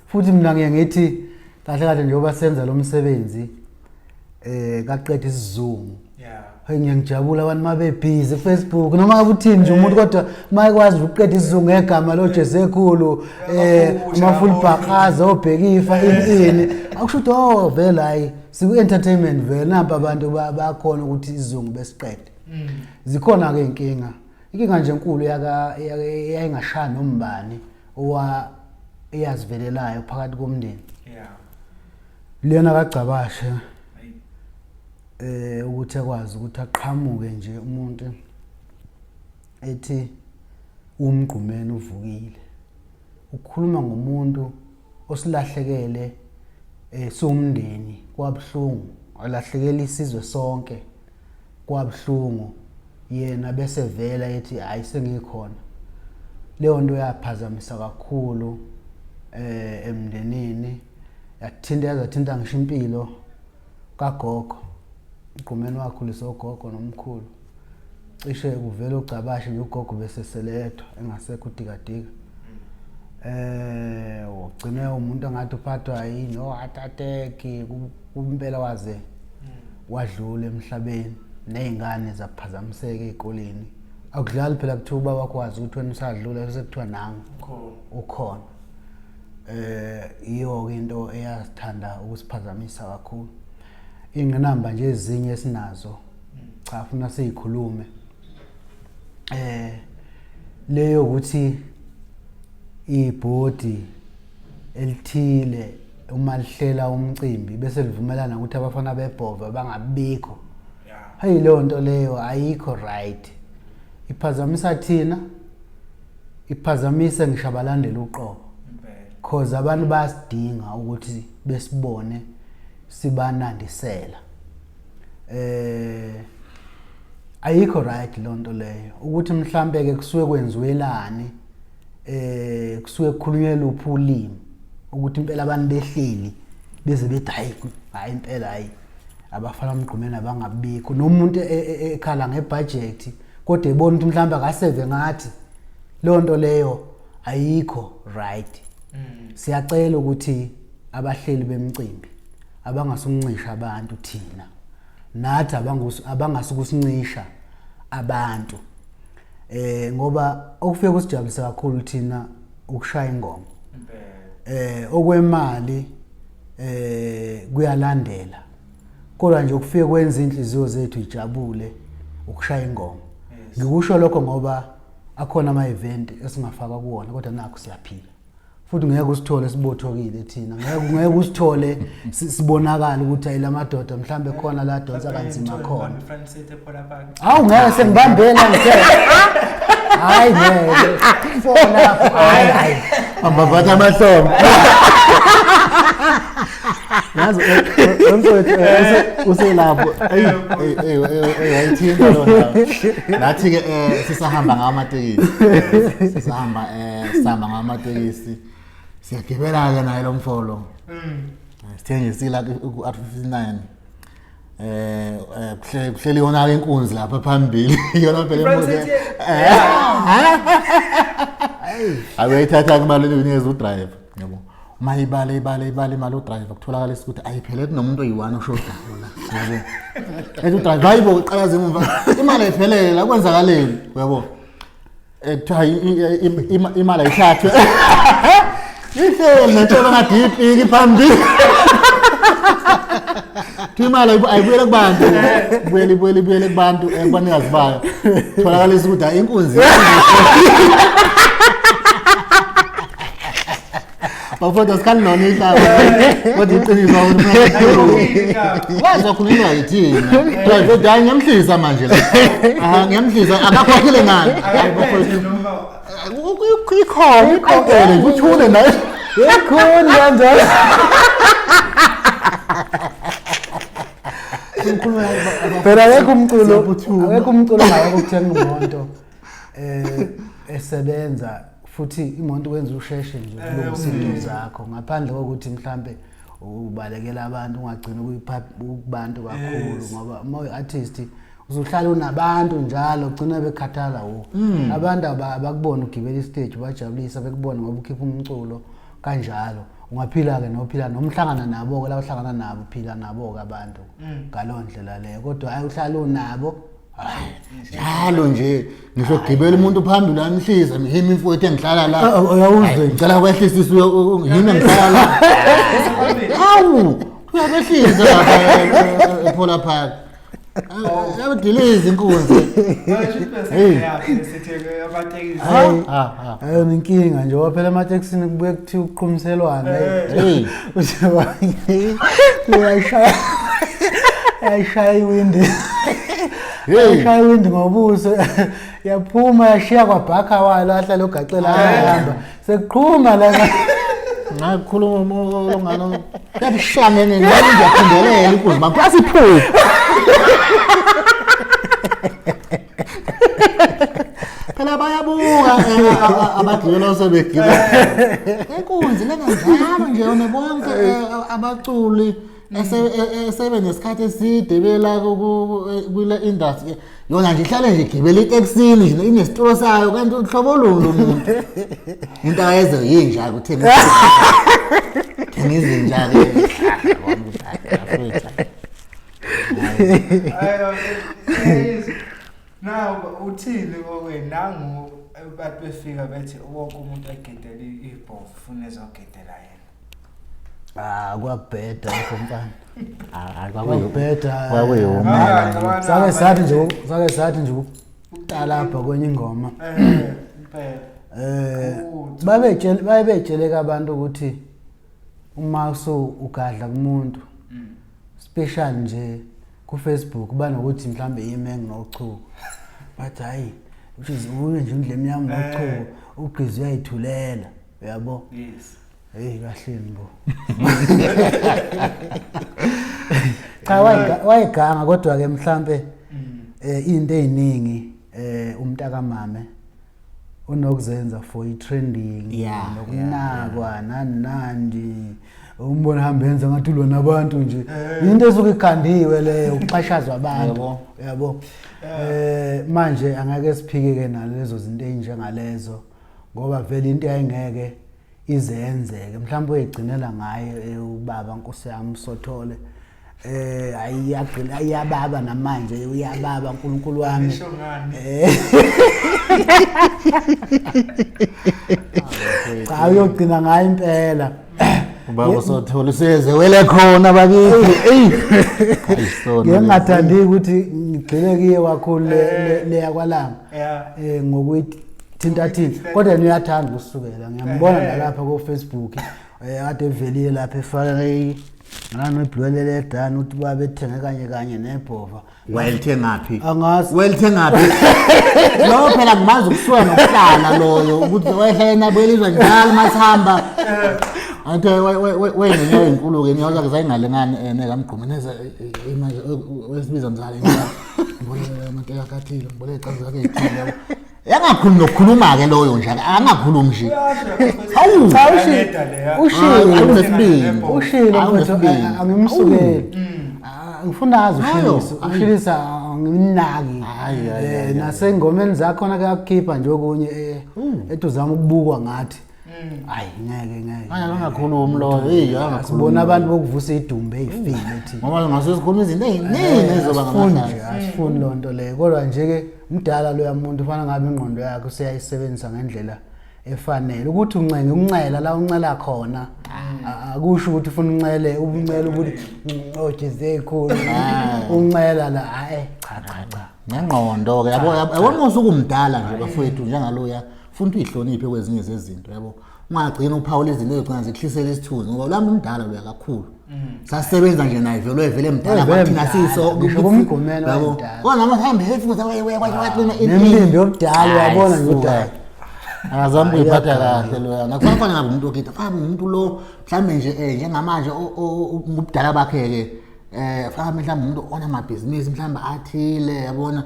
Futhi mina ngiye ngithi kahle kahle njengoba senza lo msebenzi kaqeda isizungu. Yeah. Hey ngiyangijabula abantu mabe busy Facebook noma ngabe uthini nje umuntu kodwa mayekwazi ukuqeda isizungu ngegama lo Jesekhulu ama full bhakaza obhekifa ini ini akusho ukuthi oh vele hayi siku entertainment vele nampa abantu bakhona ukuthi isizungu besiqede. Zikhona ke inkinga. Inkinga nje enkulu yaka eyayingashaya nombani owa eyazivelelayo phakathi komndeni. Yeah. Lena kaGcabashe ukuthi akwazi ukuthi aqhamuke nje umuntu ethi umgqumeni uvukile. Ukukhuluma ngomuntu osilahlekele siwumndeni kwabhlungu, alahlekela isizwe sonke kwabhlungu, yena bese vela ethi hayi sengikhona. Leyo nto yaphazamisa kakhulu emndenini, yathinta yazathinta ngisho impilo kagogo. Ugqumeni wakhulisa ugogo nomkhulu, cishe kuvela uGcabashe nje ugogo bese seledwa engasekho udikadika. Ugcine umuntu engathi uphathwa yini o heart attack, kumpela waze wadlula emhlabeni, nezingane zaphazamiseka ezikoleni. Akudlali phela kuthiwa ubaba wakho wazi ukuthi wena usadlula bese kuthiwa nangu ukhona. Iyo ke into eyasithanda ukusiphazamisa kakhulu. Ingqinamba nje ezinye esinazo cha funa sizikhulume. Leyo ukuthi ibhodi elithile uma lihlela umcimbi bese livumelana ukuthi abafana bebhova bangabikho. Hayi leyo nto leyo ayikho right. Iphazamisa thina, iphazamise ngisho abalandeli uqobo. Cause abantu bayasidinga ukuthi besibone sibanandisela. Ayikho right lonto leyo ukuthi mhlambe ke kusuke kwenziwelani, kusuke kukhulunyelwa uphi ulimi ukuthi impela abantu behleli beze bethi hayi hayi impela hayi abafana umgqumeni abangabikho, nomuntu ekhala ngebudget kodwa ebona ukuthi mhlambe akaseve ngathi leyo nto leyo ayikho right. Siyacela ukuthi abahleli bemicimbi abangasuncisha abantu thina nathi abangasukusincisha abantu, ngoba okufike kusijabulisa kakhulu thina ukushaya ingoma. Okwemali kuyalandela, kodwa nje ukufike kwenza inhliziyo zethu ijabule ukushaya ingoma. Ngikusho lokho ngoba akhona ama event esingafaka kuwona kodwa nakho siyaphila futhi ngeke usithole sibothokile thina, ngeke usithole sibonakala ukuthi ayilamadoda mhlambe khona la donsa kanzima khona. Hawu ngeke sengibambela ngithe hayi ngeke fona hayi hayi ambavatha amahlombe. Yazi mfowethu uselapho ayithinta lona. Nathi ke sisahamba ngamatekisi, sisahamba sihamba ngamatekisi siyagibela ke naye lo mfolo. Sithe nje sila ku R59 kuhleli yona ke inkunzi lapha phambili, yona phela imoto. Awuyithatha imali unikeza udriver, yabo. Uma ibale ibale ibale imali udriver kutholakala ukuthi ayiphele kunomuntu oyi-1 oshodayo la, yabo. Ethi udriver hayibo uqalaza emuva imali ayiphelele la kwenzakaleni, yabo. Kuthiwa imali ayithathwe. Ihleli nentshebe ngathi ipiki phambili. Kuthiwa imali ayibuyele kubantu, ibuyele ibuyele ibuyele kubantu kubanikazi bayo. Tholakala ukuthi hayi inkunzi. Bafowethu asikhali nona ihlaba. Kodwa iqiniso ukuthi wazi wakhulunywa yithina. Kodwa hayi ngiyamhlisa manje la. Aha ngiyamhlisa akakhokhile ngani. Hayi bafowethu. Ikhona ikhokhele uthule naye. Ikhona kanjalo. Phela akekho umculo, akekho umculo ongayeka ukuthenga imoto esebenza futhi imoto kwenza usheshe nje ukulungisa into zakho ngaphandle kokuthi mhlambe ubalekela abantu ungagcina ukubantu kakhulu, ngoba uma uyi-artist Uzohlala unabantu njalo ugcina bekhathala wo. Abantu abakubona ugibela istage bajabulisa bekubona ngoba ukhipha umculo kanjalo. Ungaphila ke nophila nomhlangana nabo ke la uhlangana nabo phila nabo ke abantu ngaloo ndlela leyo, kodwa hayi uhlala unabo njalo nje. Ngisho gibela umuntu phambili amhlisa yimi mfowethu engihlala la. Uyawuzwe. Ngicela kwehlisa yimi engihlala la. Hawu, uyabehlisa lapha ePhola Park. Yabudiliza inkunzi. Hayi. Ayona inkinga nje ngoba phela ematekisini kubuye kuthiwa ukuqhumiselwana. Hey. Uyashaya yayishaya iwindi. Hey. Yayishaya iwindi ngobuso yaphuma yashiya kwabhakha wayo ahlala ogacela ahamba sekuqhuma la. Ngakhuluma olongano. Yabushangene nami ngiyaphindelela inkunzi bakho asiphuphe. Phela bayabuka abagibela sebegibela. Inkunzi lena njalo nje yona bonke abaculi esebe nesikhathi eside bela kule industry yona nje ihlale nje igibela itekisini nje inesitulo sayo, kanti uhlobo olunye lomuntu. Into ayenze yinja ukuthenga thenga izinja ke. Now uthini kokwenu nangu abantu befika bethi wonke umuntu egedela ibhovu ufuna ezogedela yena. Ah, kwakubheda lokho mfana. Kwakubheda. Kwakubheda. Sake sathi nje ukutalapha kwenye ingoma. Impela. Babetsheleka abantu ukuthi uma usu ugadla kumuntu special nje ku Facebook banokuthi mhlambe yimi enginochuku, bathi hayi which is uye nje indlela yami nochuku ugqizi uyayithulela, uyabo. Hey, kahleni bo. Cha, wayeganga kodwa ke mhlambe into eziningi umntakamame unokuzenza for i-trending nokunakwa nani nandi, umbona hamba yenza ngathi ulwa nabantu nje, into esuke ikhandiwe leyo ukuxhashazwa abantu. Yabo, manje angeke siphike ke nalezo zinto ezinjengalezo ngoba vele into yayingeke izenzeke, mhlawumbe uyigcinela ngaye ubaba Nkosi yami Sothole, ayiyagcina iyababa namanje, uyababa uNkulunkulu wami. Nisho ngani? Cha, uyogcina ngayo impela. Ubaba usothola useze wele khona bakithi. Ey. Ayisona. Ngeke ngingathandi ukuthi ngigxile kiye kakhulu leya kwalanga ngokuyithinta thinta, kodwa yena uyathanda ukusukela, ngiyambona nalapha ko Facebook kade evelile lapha efaka ngani ibhulwele ledani uthi babethenge kanye kanye nebhova. Wayelithengaphi? Angazi. Wayelithengaphi? Lo phela ngimazi ukusuka nokuhlala loyo ukuthi wayehlala nabelizwa njalo masihamba. Athi wayenenyawo ezinkulu ke, inyawo zakhe zayingalingani nekamgquma neza manje wesibiza mzala ngiboleka amateka akathile, ngiboleka icazu zakhe ezithile, yabo. Yangakhulumi nokukhuluma ke loyo nje, angakhulumi nje. Hawu. Cha, Hayi, ushilo. unesibindi. Ushilo. Hayi, mfethu, unesibindi. angimsukeli. Ah, ngifuna azi Hayo, ushilisa hayi. ushilisa angimnaki. Hayi, hayi, hayi, Nasengomeni zakhona kuyakukhipha nje okunye ethi uzama ukubukwa ngathi hayi, ngeke ngeke. Hayi, angakhulumi loyo. Hey, angakhulumi. Sibona abantu bokuvusa idumbe ey'file thina. Ngoba ngase sikhuluma izinto ey'ningi ezoba Asifuni nje, ngamahlazo. asifuni loo nto leyo, kodwa nje-ke mdala loya muntu, ufana ngabe ingqondo yakhe useyayisebenzisa ngendlela efanele ukuthi uncenge uncela la uncela khona. Akusho ukuthi ufuna uncele ubuncele ukuthi ojize ekhulu uncela la, hayi, cha cha cha. Nengqondo ke, yabo, yabona usuku umdala nje bafowethu njengaloya, funa uyihloniphe kwezinye zezinto, yabo, ungagcina uphawula izinto ezigcina zikuhlisela isithunzi ngoba lami umdala loya kakhulu, sasebenza nje naye vele vele mdala. Vele Kwathina mdala, siso ngisho kumgomeni yabo. wayemdala. Kodwa noma hambe hefuza wagcina Nemibimbi yobudala, uyabona nje udala. Akazami ukuyiphatha kahle loya. Nakufanele fanele ngabe umuntu okhetha fanele umuntu lo mhlambe nje njengamanje ngobudala bakhe ke fanele mhlawumbe umuntu onamabhizinisi mhlawumbe athile, yabona,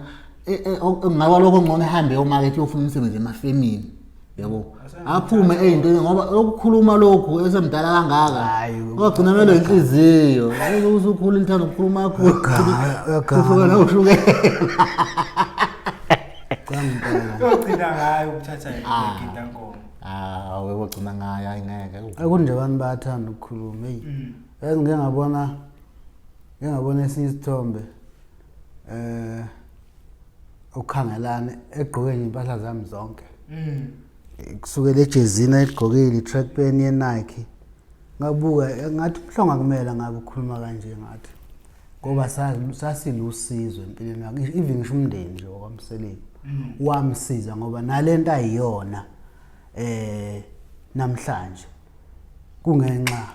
ngaba lokho ngcono ehambe eyomakethe, uyofuna umsebenzi emafemini. Yabo. Aphume ey'ntweni ngoba ukukhuluma lokhu esemdala kangaka. Hhayi, Ogcina mele inhliziyo. Usukhula lithanda ukukhuluma kakhulu. Uyaganga. Usuka nawushukela. Cha ngempela. Uyogcina ngayo ukuthatha igida nkomo. Ah, webogcina ngayo hayi ngeke. Akunje abantu bayathanda ukukhuluma eyi. Yazi ngike ngabona ngike ngabona esinye isithombe ukhangelane egqoke nje impahla zami zonke. Kusukela ejezini ayigqokile i-track pen ye-Nike. Ngabuka ngathi uMhlongo kumele ngabe ukhuluma kanje ngathi ngoba sasilusizo empilweni yakhe, even ngisho umndeni nje wakwaMseleku wamsiza ngoba nalento ayiyona namhlanje kungenxa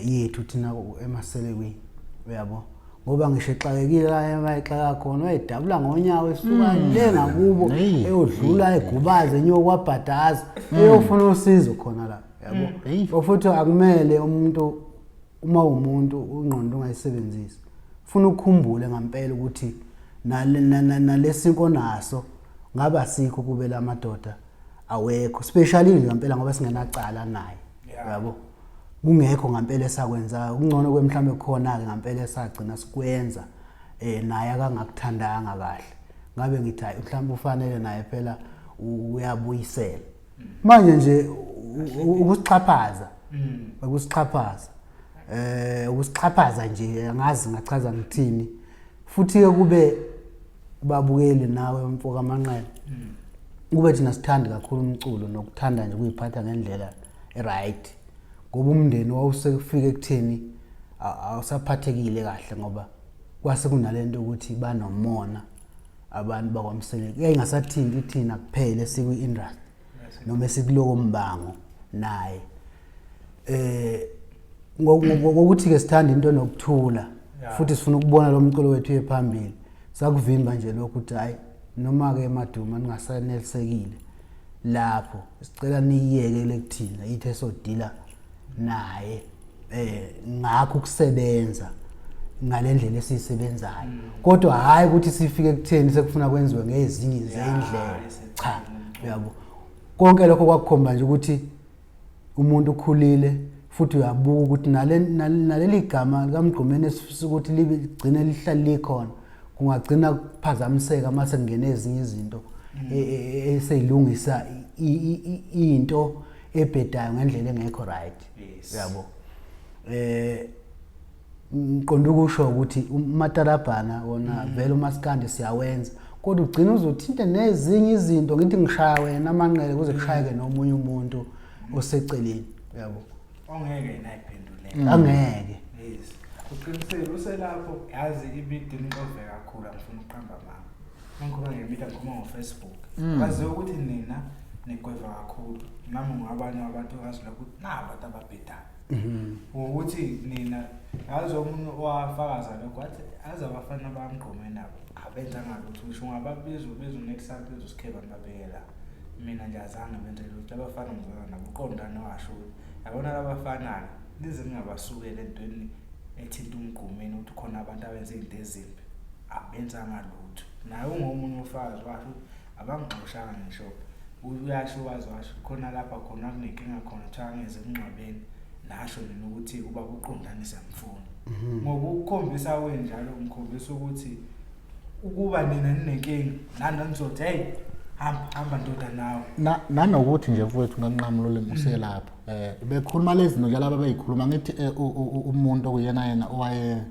yethu thina emaselekweni, uyabo, ngoba ngisho exakekile la emaxaka khona wayedabula ngonyawo esuka le ngakubo eyodlula egubaze enyoka kwabhadaza eyofuna usizo khona la, yabo. Futhi akumele umuntu uma umuntu ingqondo ungayisebenzisi, ufuna ukukhumbule ngempela ukuthi nalesinko naso ngaba sikho kube lamadoda awekho, especially nje ngempela ngoba singenacala naye, yabo, kungekho ngempela esakwenzayo. Kungcono kwe mhlambe khona ke ngempela esagcina sikwenza naye akangakuthandanga kahle, ngabe ngithi hayi mhlambe ufanele naye phela uyabuyisela. Manje nje ukusixhaphaza ukusixhaphaza ukusixhaphaza nje angazi ngachaza ngithini. Futhi ke kube babukeli nawe mfoka Manqele, kube thina sithanda kakhulu umculo nokuthanda nje ukuyiphatha ngendlela eright, ngoba umndeni wawusekufika ekutheni awusaphathekile kahle ngoba kwase kunalento ukuthi banomona abantu bakwaMseleku, yayingasathinti thina kuphela esikwi-industry noma esikuloko mbango naye. Ngokuthi ke sithanda into nokuthula futhi sifuna ukubona lo mculo wethu uye phambili, sakuvimba nje lokho ukuthi hayi noma ke Maduma ningasanelisekile lapho, sicela niyiyeke lekuthina yithi esodila naye ngakho ukusebenza ngalendlela esiyisebenzayo, kodwa hayi ukuthi sifike ekutheni sekufuna kwenziwe ngezinye izindlela, cha, uyabo. Konke lokho kwakukhomba nje ukuthi umuntu ukhulile futhi uyabuka ukuthi naleli gama likaMgqumeni esifisa ukuthi ligcine lihlale likhona, kungagcina kuphazamiseka mase kungena ezinye izinto eseyilungisa into ebhedayo ngendlela engekho right, uyabo. Ngiqonda ukusho ukuthi umatarabhana wona vele umaskandi siyawenza, kodwa ugcina uzothinta nezinye izinto, ngithi ngishaya wena amanqele kuze kushayeke nomunye umuntu oseceleni, uyabo, ongeke yena ayiphendulele, angeke. Yes, uqinisile uselapho. Yazi ibidi inxove kakhulu, angifuni ukuqamba amanga. Ngikhuluma ngemida, ngikhuluma ngo-Facebook, waziwa ukuthi nina nigweva kakhulu, nami ngabanye abantu ngazi lokho ukuthi nabo abantu ababhedayo ngokuthi nina. Yazi omunye owafakaza lokho wathi aze abafana bamgqome nabo abenzanga lutho, ngisho ungababiza ubiza unekusaphiza usikheba nibabekela mina nje azange benze lutho abafana ngizona nabo. Uqondane washo ukuthi yabona labafana-ke nize ningabasukeli entweni ethinta umgqumeni ukuthi khona abantu abenze izinto ezimbi, abenzanga lutho. Naye ungomunye ufakazi washo ukuthi abangixoshanga ngisho, uyasho wazi washo khona lapha khona kunenkinga khona kuthiwa angeze emngcwabeni, nasho nina ukuthi ubaba uqondane siyamfuna. Ngokukhombisa kwenjalo ngikhombisa ukuthi ukuba nina ninenkinga nani nizothi hey hamba hamba ndoda nawe. Nanokuthi nje mfowethu nganqamula ulimi uselapho, bekhuluma lezi zinto nje laba beyikhuluma ngithi umuntu okuyena yena owaye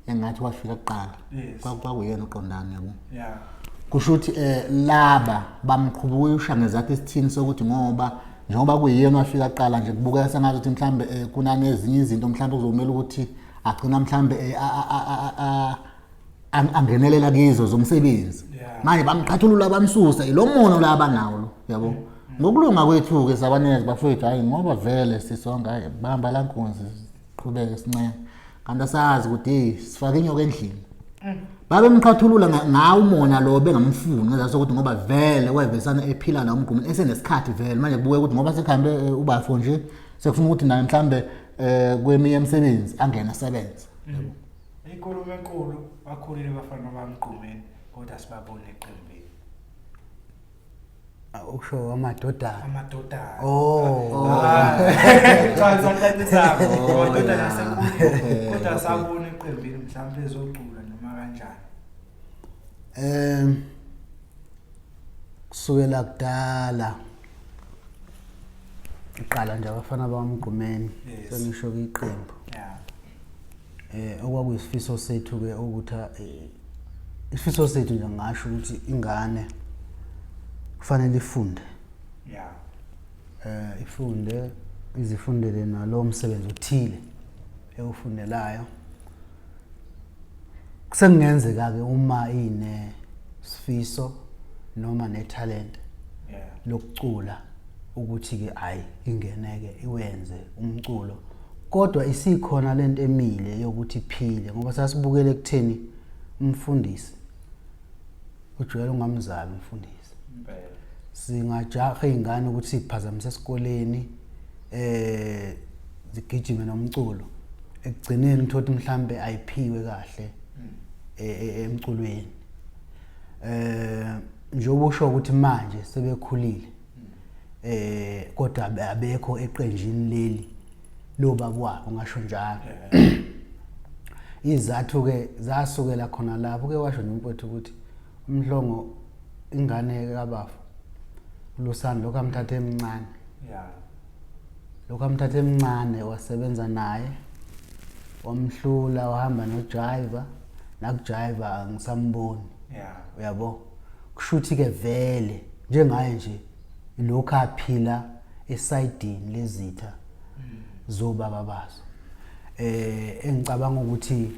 engathi wafika kuqala kwakuyena uqondane, yabo. Kusho ukuthi laba bamqhubukisha ngezakhe isithini sokuthi ngoba njengoba kuyiyena wafika kuqala nje kubukeka sengathi ukuthi mhlambe kunanezinye izinto mhlambe kuzomela ukuthi agcina mhlambe angenelela kizo zomsebenzi. Manje bamqhathulula bamsusa ilo mono la abanawo lo, yabo. Ngokulunga kwethu-ke sabanezi bafowethu, hhayi ngoba vele sisonke, hhayi bamba la nkunzi siqhubeke sincenge, kanti asazi ukuthi hey sifake inyoka endlini. Babemqhathulula ngawo umona lo, bengamfuni ngezathu sokuthi ngoba vele wayevesana ephila nawo umgqumeni esenesikhathi vele. Manje kubuke ukuthi ngoba sekuhambe ubafo nje sekufuna ukuthi naye mhlambe kweminye imisebenzi angene asebenze. Inkulumo enkulu, bakhulile abafana bamgqumeni kodwa sibabone eqembini. Usho amadodana. Amadodana. Oh. Ah, cha, ngisacacisanga. Oh, Amadodana yeah. asekhulile. Okay, Kodwa okay. asabona eqembini mhlawumbe ezocula noma kanjani. Kusukela kudala iqala nje abafana bamgqumeni Yes. sengisho iqembu. Yeah. Okwakuyisifiso sethu ke ukuthi isifiso sethu nje ngisho ukuthi ingane kufanele ifunde. Yeah. Ifunde izifundele nalo msebenzi othile ewufundelayo. Kusengenzeka ke uma ine sifiso noma netalent Yeah. lokucula ukuthi ke hayi ingeneke iwenze umculo, kodwa isikhona lento emile yokuthi iphile, ngoba sasibukele ekutheni umfundisi ujwayele ungamzali umfundisi. Impela. Singajaha izingane ukuthi siphazamise esikoleni zigijime nomculo, ekugcineni uthothi mhlambe ayiphiwe kahle emculweni. Njengoba usho ukuthi manje sebekhulile kodwa abekho eqenjini leli lobaba wabo, ngasho njalo. Izathu ke zasukela khona lapho ke washo nomfowethu ukuthi uMhlongo ingane kabafu uLusanda lokho amthathe emncane. Yeah. Lokho amthathe emncane wasebenza naye wamhlula wahamba noJiva, nakuJiva angisamboni. Yeah. Uyabo, kushuthi ke vele njengaye nje lokho aphila esayidini lezitha zobaba bazo. Engicabanga ukuthi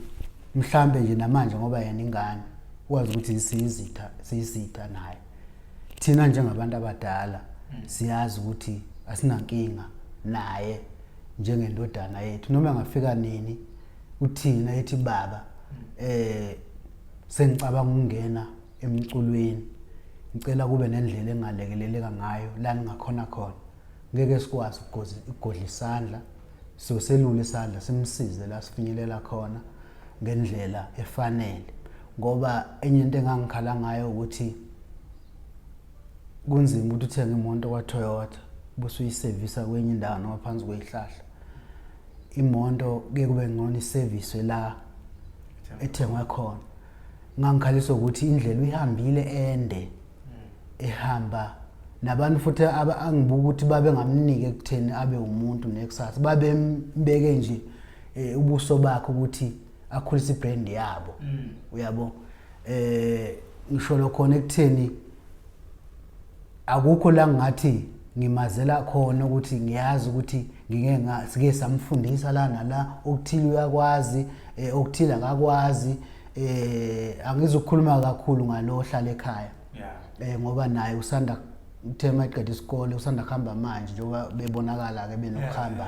mhlambe nje namanje ngoba yena ingane wazi ukuthi siyizitha, siyisitha naye. Thina njengabantu abadala siyazi ukuthi asinankinga naye njengendodana yethu, noma engafika nini uthina ethi baba sengicabanga ukungena emculweni, ngicela kube nendlela engalekeleleka ngayo la ningakhona khona. Ngeke sikwazi ukugodla isandla, siyoselula isandla simsize la sifinyelela khona ngendlela efanele. Ngoba enye into engangikhala ngayo ukuthi kunzima ukuthi uthenge imoto kwaToyota bese uyisevisa kwenye indawo noma phansi kwezihlahla. Imoto kuye kube ngcono iseviswe la ethengwe khona. Ngangikhaliswa ukuthi indlela uyihambile ende ehamba nabantu futhi angibuka ukuthi babe ngamnike ekutheni abe umuntu nekusasa, babembeke nje ubuso bakhe ukuthi akhulise ibrand yabo. Uyabo, ngisho lokhona ekutheni akukho la ngathi ngimazela khona ukuthi ngiyazi ukuthi ngike sike samfundisa la nala okuthile uyakwazi, okuthile akakwazi. Angizukukhuluma kakhulu ngalo ohlala ekhaya. Yeah. Ngoba naye usanda kuthema eqeda isikole, usanda kuhamba manje njengoba bebonakala ke benokuhamba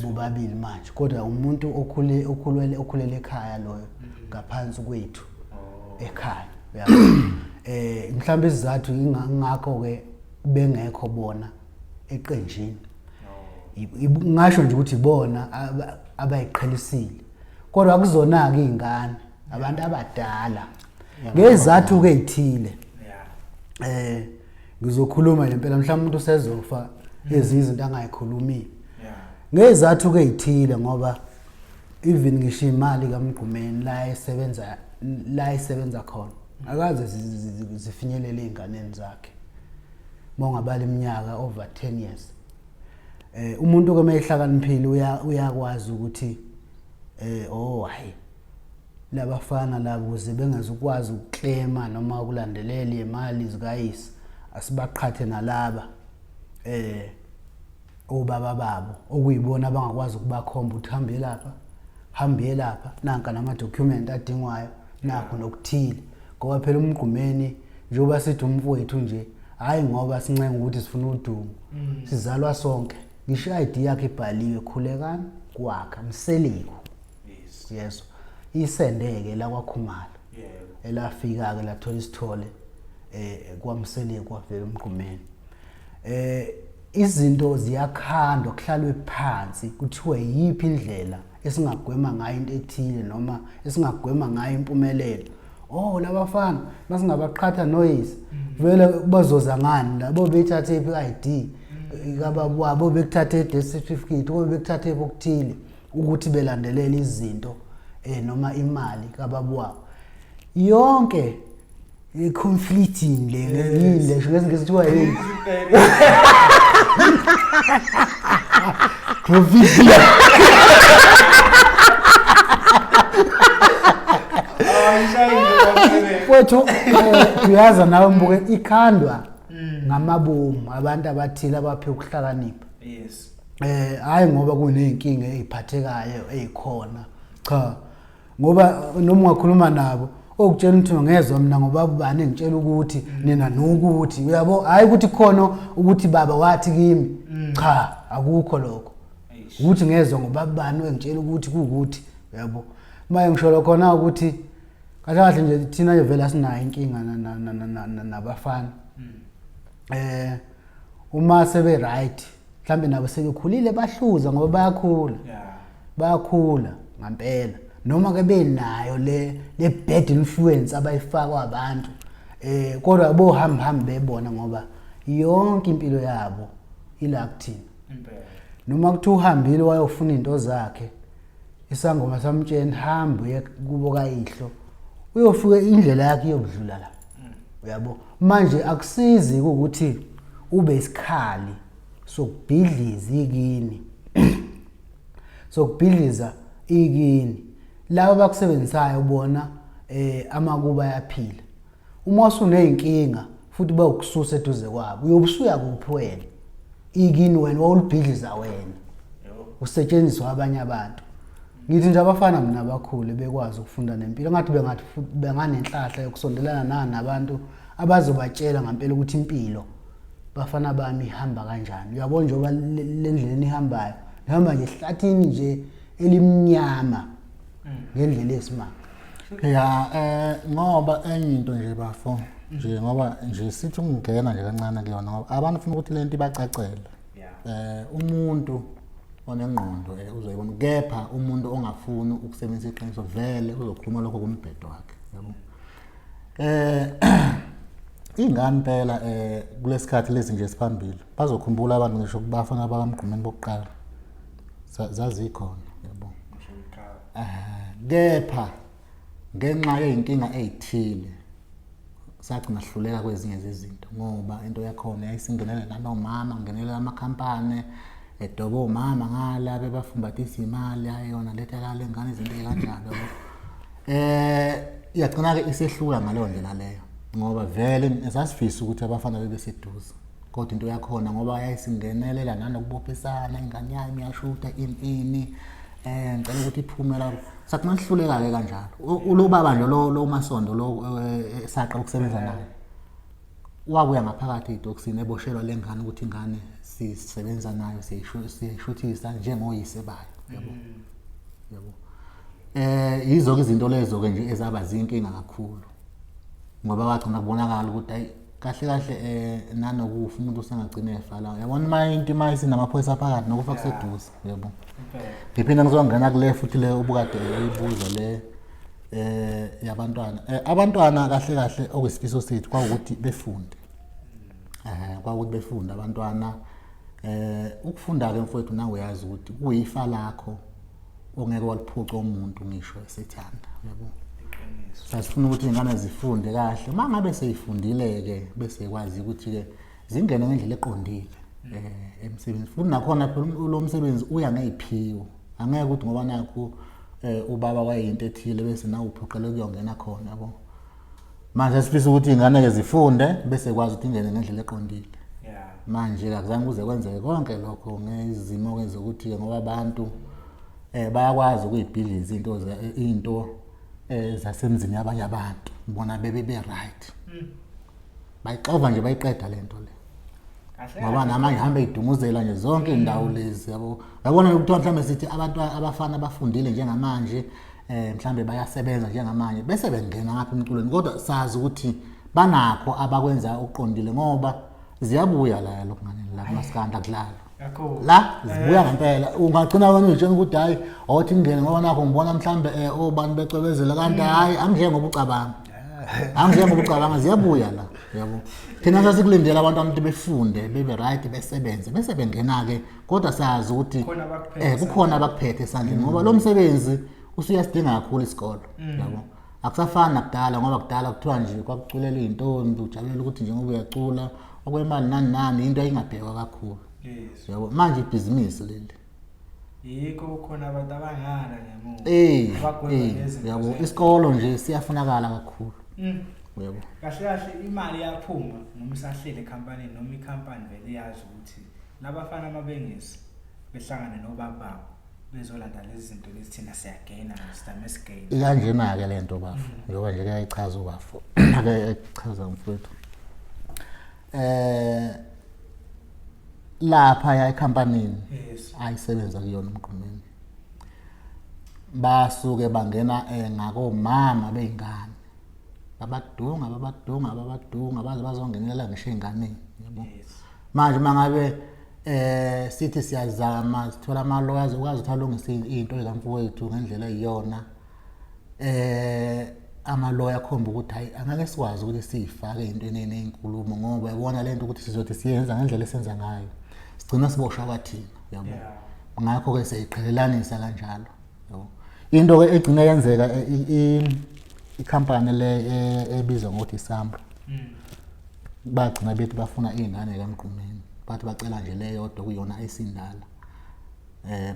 bobabili manje, kodwa umuntu okhulele ekhaya loyo ngaphansi kwethu ekhaya. Uyabo? Mhlawumbe isizathu ingakho ke bengekho bona eqenjini. Ngasho nje ukuthi ibona abayiqhelisile, kodwa akuzona ke izingane, abantu abadala ngezathu ke ezithile. Ngizokhuluma nje impela mhlawumbe umuntu usezofa ezinye izinto angayikhulumi. Ngezathu ke ezithile, ngoba even ngisho imali kaMgqumeni la esebenza khona akaze zifinyelele ezinganeni zakhe. Mawungabala iminyaka over 10 years. Umuntu ke mayehlakaniphile uyakwazi ukuthi oh hayi labafana labo ukuze bengezukwazi ukuklema noma ukulandelela imali zikayise, asibaqhathe nalaba obaba babo okuyibona abangakwazi ukubakhomba ukuthi hambe lapha, hambe lapha, nanka nama document adingwayo, nakho nokuthile. Ngoba phela uMgqumeni njengoba sithi umfowethu nje, hayi ngoba sincenga ukuthi sifuna udumo, sizalwa sonke. Ngisho i-ID yakhe ibhaliwe Khulekani kwakha Mseleku. Yes. Yes. Isendeke la kwaKhumalo. Yebo. Elafika ke lathola isithole kwaMseleku kwavela uMgqumeni. Izinto ziyakhandwa, kuhlalwe phansi kuthiwe yiphi indlela esingagwema ngayo into ethile noma esingagwema ngayo impumelelo. Oh labafana masingabaqhatha noyise. Vele bazoza ngani la bobeyithathe iphi i-ID kababa wabo, bekuthathe i-death certificate, bobekuthathe okuthile ukuthi belandelele izinto noma imali kababa wabo. Yonke i-conflicting le yini le ngesiNgisi kuthiwa yini? Conflicting. Mfowethu, uyaza nawe mbuke ikhandwa ngamabomu abantu abathile abaphe ukuhlakanipha. Yes. Hayi ngoba kuneyinkinga eziphathekayo ezikhona. Cha. Ngoba noma ungakhuluma nabo okutshela ukuthi ngezwe mina ngoba ubani engitshela ukuthi nina nokuthi uyabo, hayi ukuthi khona ukuthi baba wathi kimi. Cha, akukho lokho. Ukuthi ngezwe ngoba ubani engitshela ukuthi kuukuthi uyabo. Maye ngisho khona ukuthi kahle kahle nje thina nje vele asinayo inkinga nabafana. Uma sebe right mhlambe nabo sebekhulile bahluza ngoba bayakhula. Bayakhula ngempela noma ke benayo le bad influence abayifakwa abantu, kodwa bohamba hamba bebona ngoba yonke impilo yabo ila kuthina. Noma kuthiwa uhambile wayofuna izinto zakhe, isangoma samtshela hamba uye kubo kayihlo, uyofika indlela yakhe iyokudlula la. Uyabo, manje akusizi ukuthi ube isikhali sokubhidliza ikini, sokubhidliza ikini laba abakusebenzisayo bona amakuba ayaphila. Uma usuneyinkinga futhi bayokususa eduze kwabo, uyobusuya kuphi wena? Ikini wena wawulibhidliza wena, usetshenziswa abanye abantu. Ngithi nje abafana mina abakhule bekwazi ukufunda nempilo, ngathi bengathi benganenhlahla yokusondelana nabantu abazobatshela ngempela ukuthi impilo bafana bami ihamba kanjani. Uyabona njengoba le ndlela ihambayo, ihamba nje ehlathini nje elimnyama ngendlela esimanga. Ya, ngoba enye into nje bafo nje, ngoba nje sithi ungena nje kancane kuyona, ngoba abantu ufuna ukuthi lento ibacacele. Umuntu onengqondo uzoyibona, kepha umuntu ongafuni ukusebenzisa iqiniso vele uzokhuluma lokho kumbhedo wakhe, yabo. Ingane impela kulesikhathi lezi nje siphambili bazokhumbula abantu ngisho kubafana bakaMgqumeni bokuqala zazikhona, yabo. Kepha ngenxa yeyinkinga eyithile sagcina sihluleka kwezinye zezinto, ngoba into yakhona yayisingenelela nanomama, ngenelela amakhampani edoba omama ngala bebafumbathisa imali ayona letha la lengane izinto ezikanjalo, yabo. Iyagcina ke isehluka ngaleyo ndlela leyo, ngoba vele sasifisa ukuthi abafana bebe seduze, kodwa into yakhona ngoba yayisingenelela nanokubophisana, ingane yami iyashuta ini ini, ngicela ukuthi iphume la, sagcina sihluleka ke kanjalo. Lo baba nje lo Masondo lo saqala ukusebenza naye, wabuya ngaphakathi edokisini eboshelwa lengane ukuthi ingane sisebenza nayo, siyishuthisa njengoyise bayo, yabo. Yabo. Yizo ke izinto lezo ke nje ezaba zinkinga kakhulu, ngoba wagcina kubonakala ukuthi ayi kahle kahle nanokufa umuntu usengagcina efa la, yabona uma into uma isinamaphoyisa phakathi nokufa kuseduze, yabo. Ngiphinde ngizongena kule futhi le obukade uyibuza le yabantwana. Abantwana kahle kahle okuyisifiso sethu kwawukuthi befunde. Kwawukuthi befunde abantwana. Ukufunda ke mfowethu nawe uyazi ukuthi kuyifa lakho ongeke waliphuca umuntu ngisho esethanda, yabo. Sasifuna ukuthi ingane zifunde kahle, uma ngabe seyifundile ke bese ikwazi ukuthi ke zingene ngendlela eqondile emsebenzini. Futhi nakhona phela lo msebenzi uya ngeyiphiwo, angeke ukuthi ngoba nakhu ubaba wayeyinto ethile bese nawe uphoqelwe kuyongena khona, yabo. Manje sifisa ukuthi ingane ke zifunde bese ikwazi ukuthi ingene ngendlela eqondile. Manje akuzange kuze kwenzeke konke lokho ngezimo ke zokuthi ke ngoba abantu bayakwazi ukuyibhidliza into into zasemzini yabanye abantu, bona bebe be right. Bayixova nje bayiqeda lento le. Ngoba namanje ihamba idumuzela nje zonke indawo lezi, yabo. Yabona ukuthiwa mhlambe sithi abantu abafana abafundile njengamanje mhlambe bayasebenza njengamanje bese bengena ngapha emculweni, kodwa sazi ukuthi banakho abakwenza okuqondile ngoba ziyabuya la lokho ngane la kumaskanda kudlalwa. La zibuya ngempela, ungagcina wena uyitshela ukuthi hayi awuthi ngene ngoba nakho ngibona mhlambe obani becwebezela, kanti hayi anginjengoba ucabanga. Angizengoba ucabanga ziyabuya la, yabo. Thina sasikulindela abantu abantu befunde, bebe right, besebenze, bese bengena ke, kodwa sazi ukuthi kukhona abakuphethe esandleni ngoba lo msebenzi usuyasidinga kakhulu isikolo, yabo. Akusafani nakudala ngoba kudala kuthiwa nje kwakuculela izintombi, ujabulela ukuthi njengoba uyacula okwemali nani nani, into ayingabhekwa kakhulu. Yabo, manje ibhizinisi leli. Yikho kukhona abantu abangala ngemuva. Yabo, isikolo nje siyafunakala kakhulu. Yebo. Kahle kahle imali iyaphuma noma isahlele ecompany noma icompany vele iyazi ukuthi labafana mabengezi behlangane nobaba bezolanda lezi zinto lezi thina siyagena sidame sigena. Ikanjena ke lento bafo. Njengoba nje kuyayichaza ubafo. Ake echaza mfowethu. Lapha ya ecompanyini ayisebenza kuyona uMgqumeni, basuke bangena ngakomama beingane, babadunga babadunga babadunga baze bazongenela ngisho einganeni, yabo. Manje mangabe sithi siyazama sithola ama lawyers ukwazi ukuthi alungise into ekamfowethu ngendlela eyiyona, amaloya akhomba ukuthi hayi angeke sikwazi ukuthi siyifake into eneyinkulumo ngoba yabona lento ukuthi sizothi siyenza ngendlela esenza ngayo sigcina siboshwa kwathina, yabo. Ngakho ke siyayiqhelelanisa kanjalo, yabo. Into ke egcina yenzeka ikhampani le ebizwa ngokuthi iSamro, bagcina bethi bafuna izingane kaMgqumeni, bathi bacela nje le yodwa kuyona esindala.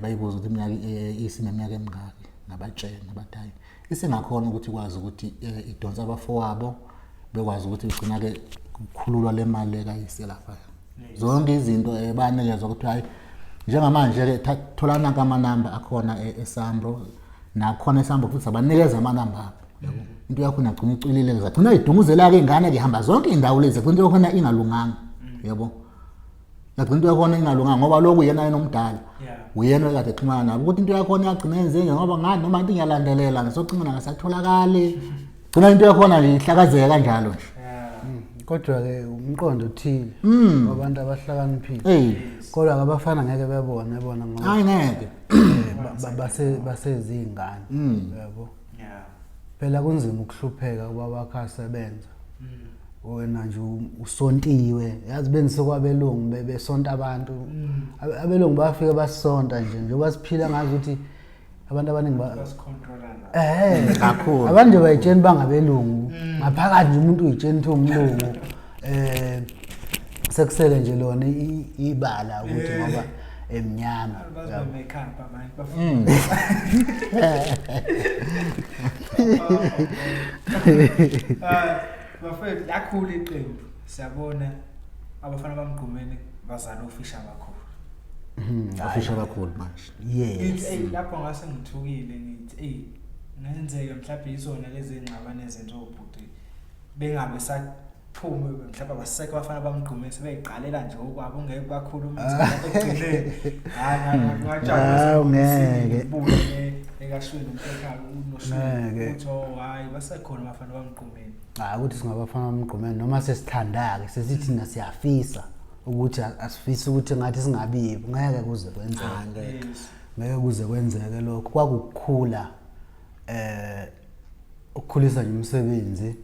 Bayibuza ukuthi iminyaka isineminyaka emingaki, ngabatshena bathi hayi isingakhona ukuthi ikwazi ukuthi idonse abafowabo bekwazi ukuthi igcina ke kukhululwa le mali ekayise lapha. Zonke izinto banikezwa ukuthi hayi njengamanje ke thola nanka amanamba akhona eSamro, nakhona eSamro futhi abanikeza amanamba abo. Yabo, into yakho nagcina icwilile, zagcina idunguzela ke ingane ke ihamba zonke indawo lezi, into yakhona ingalunganga, yabo. Yagcina into yakhona ingalunganga ngoba lokhu uyena yena omdala, uyena okade exhumana nabo ukuthi into yakhona yagcina yenzeke ngoba ngani noma into ngiyalandelela ngisocinga ngasatholakali, gcina into yakhona nje ihlakazeka kanjalo nje. Kodwa ke umqondo othile wabantu abahlakaniphile, kodwa abafana ngeke bebone bona ngoba hayi ngeke basezingane, yabo. Phela kunzima ukuhlupheka kuba wakho asebenza. Wena nje usontiwe, yazi benzise kwabelungu besonta abantu. Abelungu bafika basonta nje njengoba siphila ngazi ukuthi abantu abaningi kakhulu. Abantu nje bayitsheni bangabelungu, ngaphakathi nje umuntu uyitsheni ukuthi umlungu. Sekusele nje lona ibala ukuthi ngoba emnyama. Bafethu lakhulu iqembu, siyabona abafana baMgqumeni bazala ofisha abakhulu. Ofisha abakhulu manje. Yes. Lapho ngase ngithukile ngithi ey ngenzeka mhlawumbe izona lezi ngxabano ezenza obhuti bengabe saphume mhlawumbe abasekho abafana baMgqumeni sebeyiqalela nje okwabo ngeke bakhulume ekugcineni. Hayi ngajabula ngeke ekashweni umntekhala unoshweni uthi oh hayi basekhona abafana baMgqumeni. Hayi ukuthi singabafana baMgqumeni noma sesithanda ke sesithi thina siyafisa ukuthi asifisi ukuthi ngathi singabibi, ngeke kuze kwenzeke. Ngeke kuze kwenzeke lokho. Kwakukhula ukukhulisa nje umsebenzi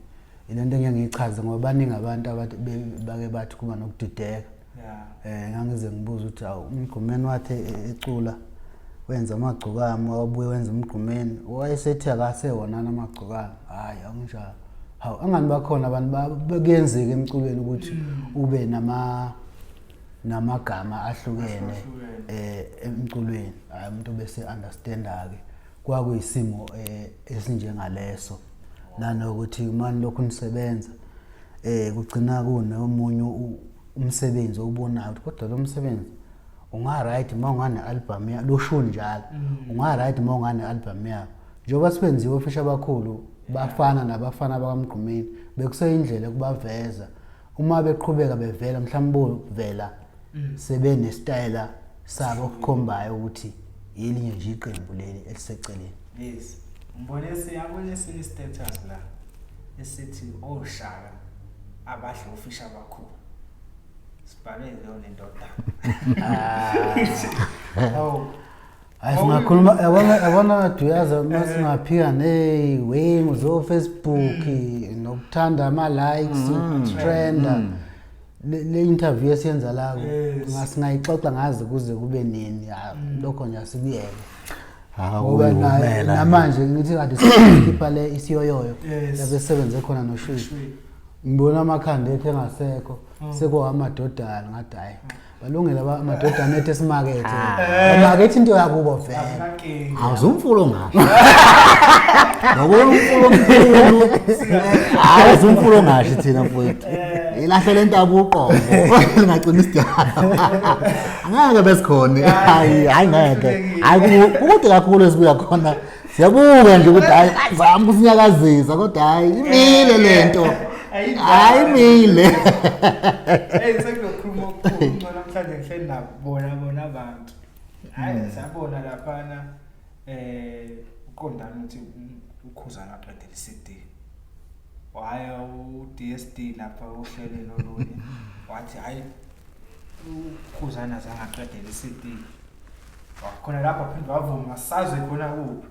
ilento engeke ngiyichaze ngoba baningi abantu abathi bake bathi kuba nokudideka. Ngangize ngibuza ukuthi awu uMgqumeni wathi ecula wenza amagcokama, wabuye wenza uMgqumeni, wayesethi akasewona amagcokama. Hayi akunjalo. Hawu angani bakhona abantu bekuyenzeka emculweni ukuthi ube namagama ahlukene emculweni. Hayi umuntu bese understanda ke kwakuyisimo esinjengaleso, nanokuthi uma lokhu nisebenza kugcina kunomunye umsebenzi owubonayo ukuthi kodwa lo msebenzi unga right uma ungane album yakho, lo sho njalo unga right uma ungane album yakho. Njengoba sibenziwe ofisha abakhulu bafana nabafana bakaMgqumeni, bekuseyindlela ukubaveza uma beqhubeka bevela, mhlawumbe bovela sebenesitayela sabo okukhombayo ukuthi elinye nje iqembu leli eliseceleni. Yes. Ngibone siyabona esinye status la esithi oshaka abadla ofisha abakhulu. Sibhalwe leyo nendoda. Awu. Hayi singakhuluma yabona yabona Duyaza masingaphika neyiwengu zo Facebook no Nokuthanda ama likes, trenda. Le interview esiyenza la singayixoxa ngaze kuze kube nini, lokho nje asikuyeke. Ngoba namanje ngithi kade sikhipha le isiyoyoyo lapho esisebenze khona noShwi. Ngibona amakhanda ethu engasekho, sekuwamadodana, ngathi hayi balungile amadodana ethu esimakethe. Bamakethe into yakubo vele. Awuzumfulo ngasho. Ngoba umfulo omkhulu. Hayi uzumfulo ngasho thina mfowethu. Ilahle lento abuqobo. Lingagcina isidala. Angeke besikhona. Hayi hayi ngeke. Hayi kukude kakhulu esibuya khona. Siyabuka nje ukuthi hayi azama ukusinyakazisa kodwa hayi imile lento. Hayi imile. Hey sekunokhuluma okukhulu namhlanje ngihleli nabo bona bona abantu. Hayi sabona laphana uqondana ukuthi uKhuzani aqedele iCD. Waya uDSD lapha ohlelweni olunye wathi hayi uKhuzani azange aqedele iCD. Wakhona lapho phinde wavuma saze khona kuphi.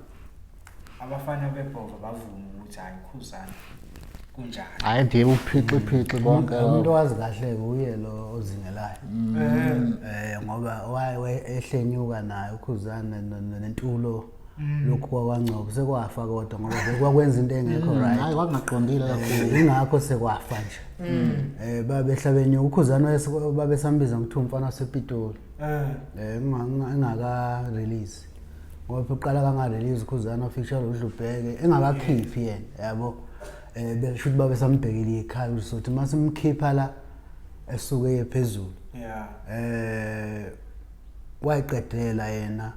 Abafana bebhova bavuma ukuthi hayi Khuzani kunjani. Hayi ndiye uphixi phixi konke. Umuntu owazi kahle uye lo ozingelayo. Ngoba waye ehlenyuka naye uKhuzani nentulo lokhu kwakwaNgcobo sekwafa kodwa ngoba kwakwenza into engekho right. Hayi kwakungaqondile kakhulu. Ingakho sekwafa nje. Babehla uKhuzani babesambiza ngokuthi umfana wasePitoli. Engaka release. Ngoba uqala kanga release uKhuzani official uDlubheke engakakhiphi yena yabo. Besho ukuthi babesambhekile ikhaya ukuthi masimkhipha la esuke phezulu. Yeah. Wayiqedela yena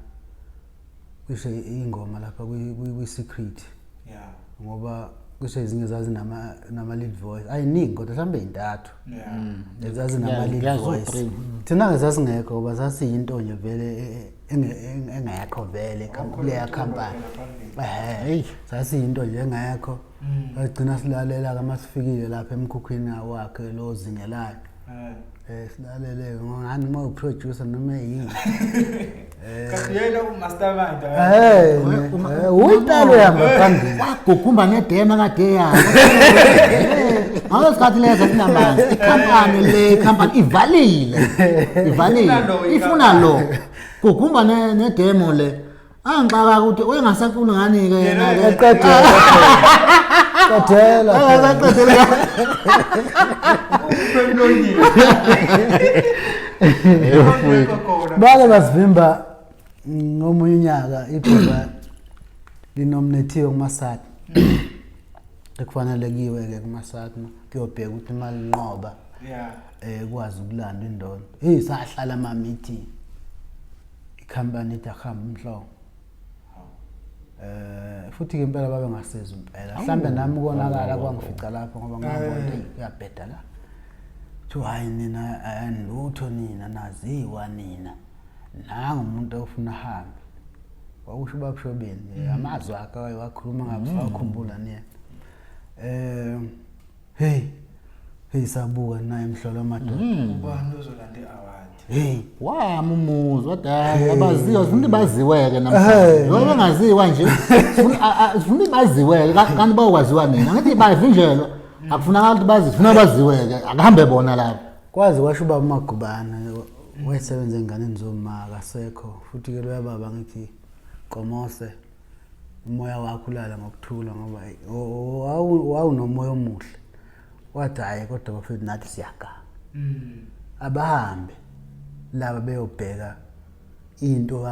kusho ingoma lapha kwi secret. Yeah. Ngoba kusho izinye zazi nama lead voice. Ayiningi kodwa mhlambe intathu. Yeah. Zazi nama lead voice. Thina ke sasingekho ngoba sasiyinto nje vele engekho vele kuleya company. Sasiyinto nje engekho. Sagcina silalela ke masifikile lapha emkhukhwini wakhe lo zingelayo. Silalele ngani uma uproducer noma yini. Kanti yena umastermind. Uyitalo yamba phambili. Wagugumba nedema kade yakhe. Ngaleso sikhathi leso sinamanzi. Ikhampani le, ikhampani ivalile. Ivalile. Ifuna lo. Gugumba nedemo le. Angixaka ukuthi uyengasaculi ngani ke yena ke. Eqedela. Qedela. Qedela. Upemlonyeni. Bake basivimba ngomunye unyaka ibhola linomnethiwe kuMasati. Ekufanele kiwe ke kuMasati kuyobheka ukuthi imali inqoba. Yeah. Kwazi ukulanda indondo. Hey sahlala ama meeting. Ikhampani ethi ahamba umhlongo. Futhi ke impela babe ngasizwa impela. Mhlambe nami konakala kwangifica lapho ngoba ngabona hey kuyabheda la. Thu hayi nina anilutho nina naziwa nina. Nangu umuntu ofuna ahambe. Kwakusho uBabshobeni amazwi akhe wakhuluma ngakukhumbula niyena. Hey hey sabuka naye emhlolo amadoda. Ubani ozolanda iaward? Hey wami umuzi wadala abaziwa sifuna baziweke namhlanje. Njengoba bengaziwa nje sifuna baziweke kanti bayokwaziwa nini? Angithi bavinjelwa akufunakala ukuthi bazi sifuna baziweke akuhambe bona lapho. Kwazi washo ubaba uMagubane wayesebenza enganeni zoma akasekho futhi ke loya baba ngithi Komose umoya wakho ulala ngokuthula ngoba wawunomoya omuhle. Wathi hayi kodwa bafethu nathi siyaganga. Abahambe laba beyobheka into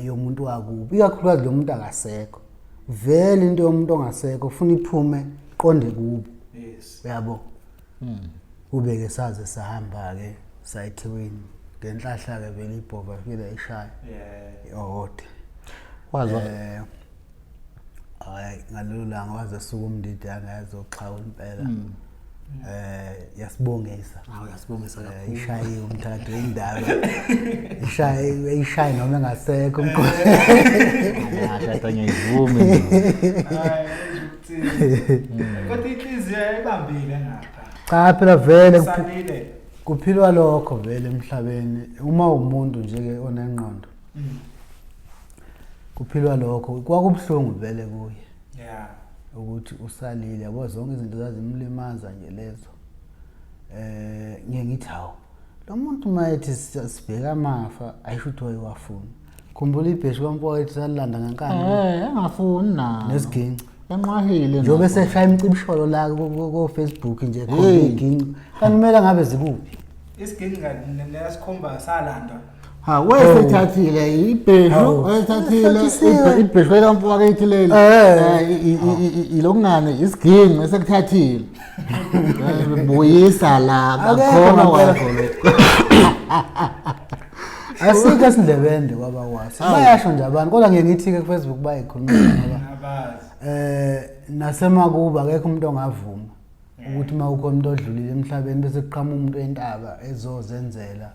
yomuntu wakubo, ikakhulukazi lo muntu akasekho. Vele into yomuntu ongasekho ufuna iphume qonde kubo. Yes. Uyabo? Kube ke saze sahamba ke sayeThekwini ngenhlahla ke vele ibhova ifike ishaya. Yeah. Ihode. Wazi Hayi ngalelo langa waze suka umndidi angazoxhawula impela. Yasibongisa. Hawu yasibongisa kakhulu. Ishayiwe umthathu indaba. Ishayiwe ishayi noma engasekho umqondo. Ashaya ngiyivumi nje. Hayi kodwa inhliziyo ibambile ngapha. Cha phela vele kuphilwa lokho vele emhlabeni uma umuntu nje ke onengqondo. Kuphilwa lokho kwakubuhlungu vele kuye. Yeah. Ukuthi usalile yabo, zonke izinto zazimlimaza nje lezo. Ngiye ngithi hawu, lo muntu mayethi sibheka amafa, ayisho ukuthi wayewafuna. Khumbula ibheshu kamfowethu salilanda ngenkani. Engafuni na. Nesiginci. Enqwahile. Njengoba eseshaya imicibisholo la ko Facebook nje khona iginci. Kanti kumele ngabe zikuphi? Isiginci nesikhumba salandwa. Ha, wayesithathile ibheshu, wayesithathile ibheshu kamfowethu leli. Ilokungane isiginci esekuthathile. Buyisa la akhona wakho lokho. Asikho esindlebende kwabakwazi. Bayasho nje abantu, kodwa ngiye ngithi-ke ku-Facebook bayikhuluma ngoba nasemakuba akekho umuntu ongavuma ukuthi uma kukhona umuntu odlulile emhlabeni bese kuqhamuka umuntu wentaba ezozenzela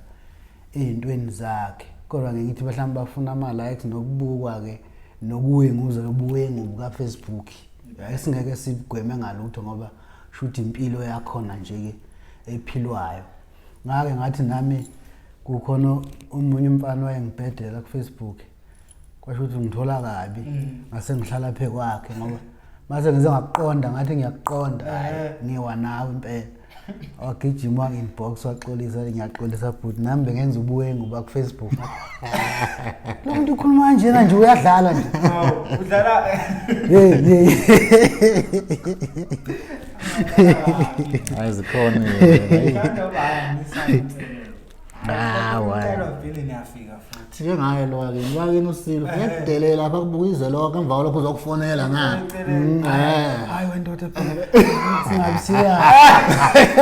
ey'ntweni zakhe. Kodwa ngiye ngithi mhlawumbe bafuna ama-likes nokubukwa-ke nokuwenguza lobuwengu buka-Facebook. Esingeke sibugweme ngalutho ngoba shuthi impilo yakhona nje-ke ephilwayo. Ngake ngathi nami kukhona omunye umfana wayengibhedela ku-Facebook, kwasho ukuthi ngithola kabi, ngase ngihlala phe kwakhe ngoba mase ngize ngakuqonda, ngathi ngiyakuqonda, hhayi ngiwa nawe impela. Wagijima wangi-inbox waxolisa, ngiyaxolisa bhuti, nami bengenza ubuwengu baku-Facebook. Lo muntu ukhuluma kanjena nje uyadlala nje. Udlala. Hey hey. Hayi zikhona. Hawa. Vele niyafika futhi. Njengaye lo wakini, wakini usile, uyakudelela lapha kubuka lokho, emva kwalokho uzokufonela nga. Hayi wendoda phela. Singabi siya.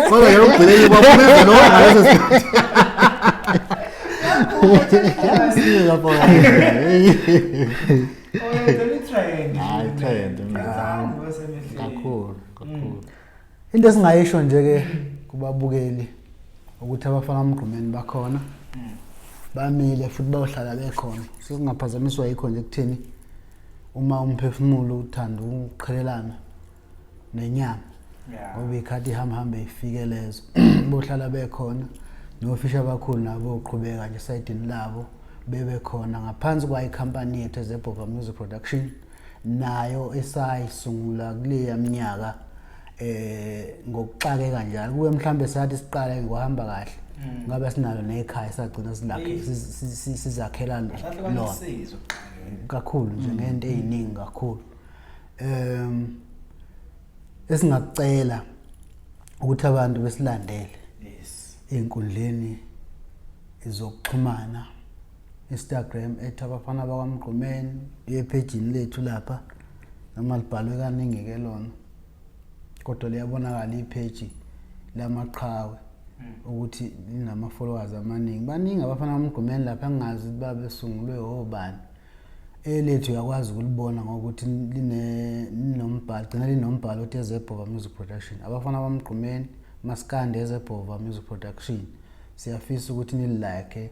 Kodwa yena ugcine kwabuka lokho ngaleso sikhathi. Usile lapho. Oyenzela i-trend. Hayi trend. Kakhulu. Kakhulu, kakhulu. Into esingayisho nje ke kubabukeli ukuthi abafana bamgqumeni bakhona. Bamile futhi bayohlala bekhona. Singaphazamiswa yikho nje kuthini uma umphefumulo uthanda ukuqhelelana nenyama. Ngoba ikhathi ihamba hambe ifike lezo. Bohlala bekhona nofisha abakhulu nabo uqhubeka nje sayidini labo bebe khona ngaphansi kwayo ikhampani yethu eZebhova Music Production nayo esayisungula kuleya minyaka ngokuxakeka njalo. Kuke mhlambe sathi siqala ngohamba kahle ngabe sinalo nekhaya sagcina silakhe sizakhela lona kakhulu nje ngento eziningi kakhulu. Esingakucela ukuthi abantu besilandele ey'nkundleni zokuxhumana, Instagram @abafana bakwaMgqumeni, ephejini lethu lapha noma libhalwe kaningi ke lona kodwa liyabonakala ipheji lamaqhawe ukuthi linama followers amaningi. Baningi abafana baMgqumeni lapha engingazi ukuthi babesungulwe obani. Elethu uyakwazi ukulibona ngokuthi linombhalo, gcina linombhalo othi Ezebhova Music Production. Abafana baMgqumeni, Maskandi Ezebhova Music Production. Siyafisa ukuthi nilike,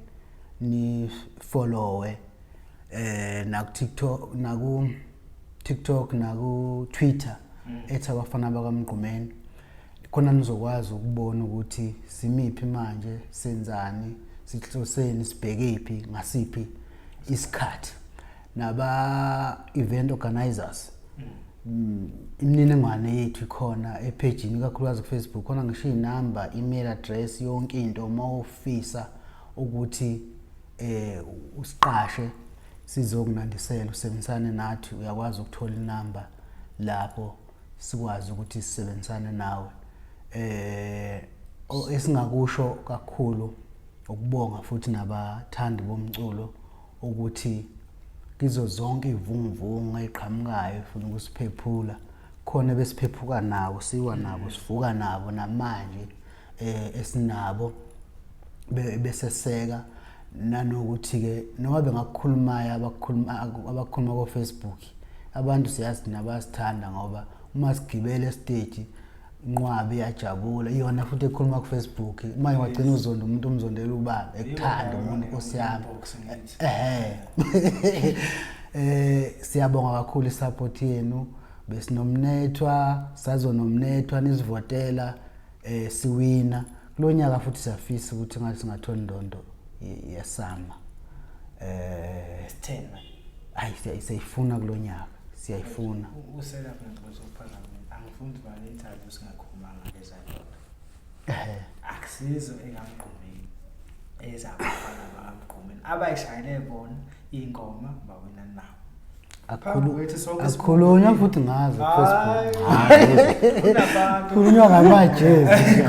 nifollowe naku TikTok, naku TikTok, naku Twitter @abafana bakaMgqumeni. Khona nizokwazi ukubona ukuthi simiphi manje, senzani, sihloseni, sibhekephi, ngasiphi isikhathi. Naba event organizers, imininingwane yethu ikhona ephejini, ikakhulukazi ku Facebook, khona ngisho inamba, email address, yonke into uma ufisa ukuthi usiqashe sizokunandisela, usebenzisane nathi, uyakwazi ukuthola inamba lapho sikwazi ukuthi sisebenzisane nawe. Esingakusho kakhulu ukubonga futhi nabathandi bomculo ukuthi kizo zonke ivunguvungu eziqhamukayo efuna ukusiphephula, khona besiphephuka nabo, siwa nabo, sivuka nabo namanje esinabo beseseka, nanokuthi ke noma bengakukhulumayo abakhuluma ko Facebook, abantu siyazi nabasithanda ngoba uma sigibele estage inqwabi iyajabula, iyona futhi ekhuluma ku Facebook. Uma wagcina uzonda umuntu umzondela ubaba ekuthanda umuntu Nkosi yami. Siyabonga kakhulu isupport yenu. Besinomnethwa, sazonomnethwa nisivotela siwina. Kulonyaka futhi siyafisa ukuthi ngathi singathola indondo yesama. 10. Hayi siyayifuna kulonyaka. Siyayifuna. Uselapha ngixoxa uphazamile. Angifuni ukuba le interview singakhulumanga ngezandoda. Akusizo ekaMgqumeni. Ezabafana bakaMgqumeni. Abayishayele bona ingoma bawina nawo. Akukhulunywa futhi ngazo Facebook. Khulunywa ngamajezi.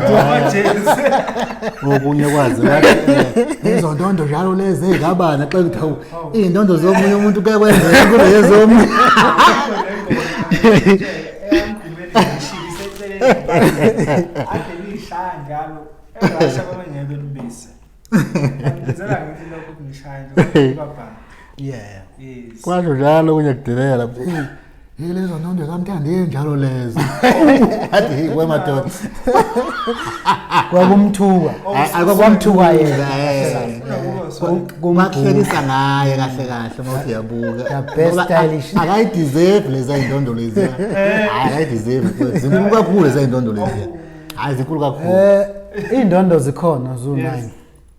Okunye kwazi bathi izondondo njalo lezi ezikabani xa ngithi hawu iy'ndondo zomunye umuntu kuke kwenzeka kube yezomunye. Ade lishaya njalo erasha kwabangeke benibize. Ngizela ngithi lokho kungishaya nje babha. Yeah. Yes. Kwasho njalo okunye kudelela. Hey lezo ndondo kamthandi njalo lezo. Athi hey wemadoda. Kwakumthuka. Kwakumthuka yena. Kwakuhlekisa ngaye kahle kahle uma uthi uyabuka. The best Ngoba stylish. Akayideserve leza indondo lezi. Hayi akayideserve. Zinkulu kakhulu leza indondo lezi. Hayi zinkulu kakhulu. Indondo zikhona zu 9.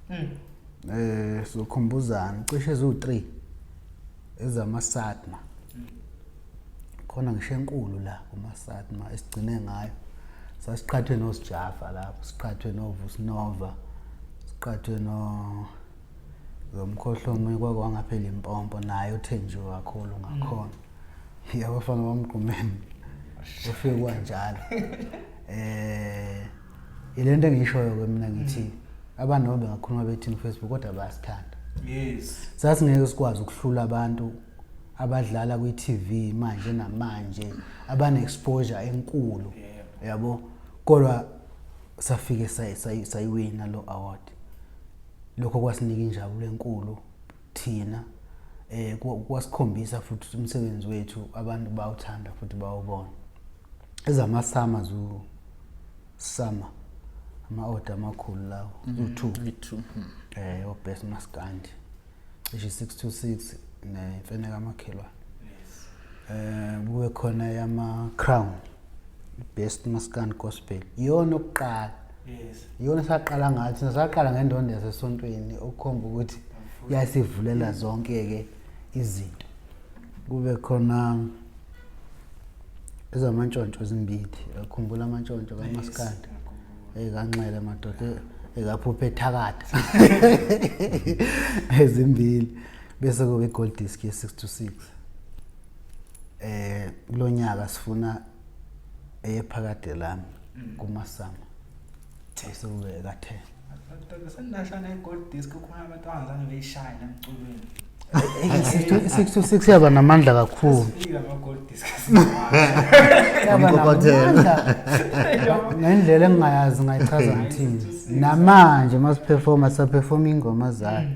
Yes. Sokhumbuzana cishe zu 3 ezamaSatma. Khona ngisho enkulu la kumaSatma esigcine ngayo. Sasiqhathwe noSijafa lapho, siqhathwe noVusnova, siqhathwe no Zomkhohlo omunye kwakwangaphela impompo naye uthenjiwe kakhulu ngakhona. Yabafana bamgqumeni. Ufike kwanjalo. Ilento engishoyo ke mina ngithi abantu noma bengakhuluma bethini ku Facebook kodwa bayasithanda. Yes. Sasingeke sikwazi ukuhlula abantu abadlala kwi-TV manje namanje abane exposure enkulu. Yabo. Kodwa safike sayiwina lo award. Lokho kwasinika injabulo enkulu thina. Kwasikhombisa futhi umsebenzi wethu abantu bawuthanda futhi bawubona. Ezamasama zu summer ama order amakhulu lawo u2. U2. O best maskandi. Cishe 626 nemfene kamakhelwane. Yes. Kube khona yama crown best maskandi gospel. Iyona oqala. Yes. Iyona saqala ngathi saqala ngendondo yasesontweni okukhomba ukuthi yasivulela zonke ke izinto. Kube khona ezamantshontsho ezimbili, ukhumbula amantshontsho kaMaskandi. Ekanxele madoda ekaphupha ethakatha. Ezimbili bese kube gold disc ye 626. Kulonyaka sifuna eyephakade lami kumasama. Bese kube ka 10. Senasha ne gold disc kukhona abantu abangazange beyishaye emculweni. 626 yaba namandla kakhulu. Sifika ama gold disc. Yaba namandla. Ngendlela engingayazi ngayichaza ngithini. Namanje masiperforma saperforma ingoma zayo.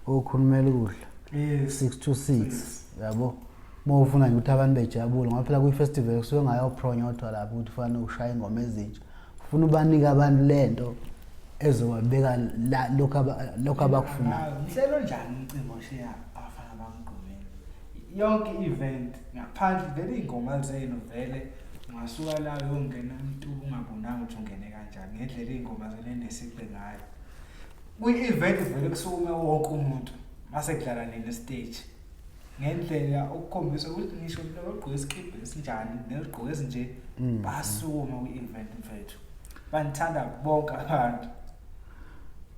Okhulumela ukudla. Yes. 626 yabo. Uma ufuna nje ukuthi abantu bejabule ngoba phela kwi festival kusuke ngayopronyotwa lapho ukuthi ufanele ushaye ingoma ezintsha. Ufuna ubanike abantu lento ezobabeka la lokho abakufunayo. Umhlelo njani umcimbi oshiya abafana bamgqumeni? Yonke event ngaphandle vele ingoma zenu vele ungasuka la uyongena umuntu ungabonanga ukuthi ungene kanjani ngendlela ingoma zenu enesigqi ngayo. Kwi event vele kusukume wonke umuntu mase kudlala nini stage. Ngendlela okukhombisa ukuthi ngisho umuntu ogqoke isikibha esinjani nezigqoko ezinje basukuma kwi-event mfethu. Banithanda bonke abantu.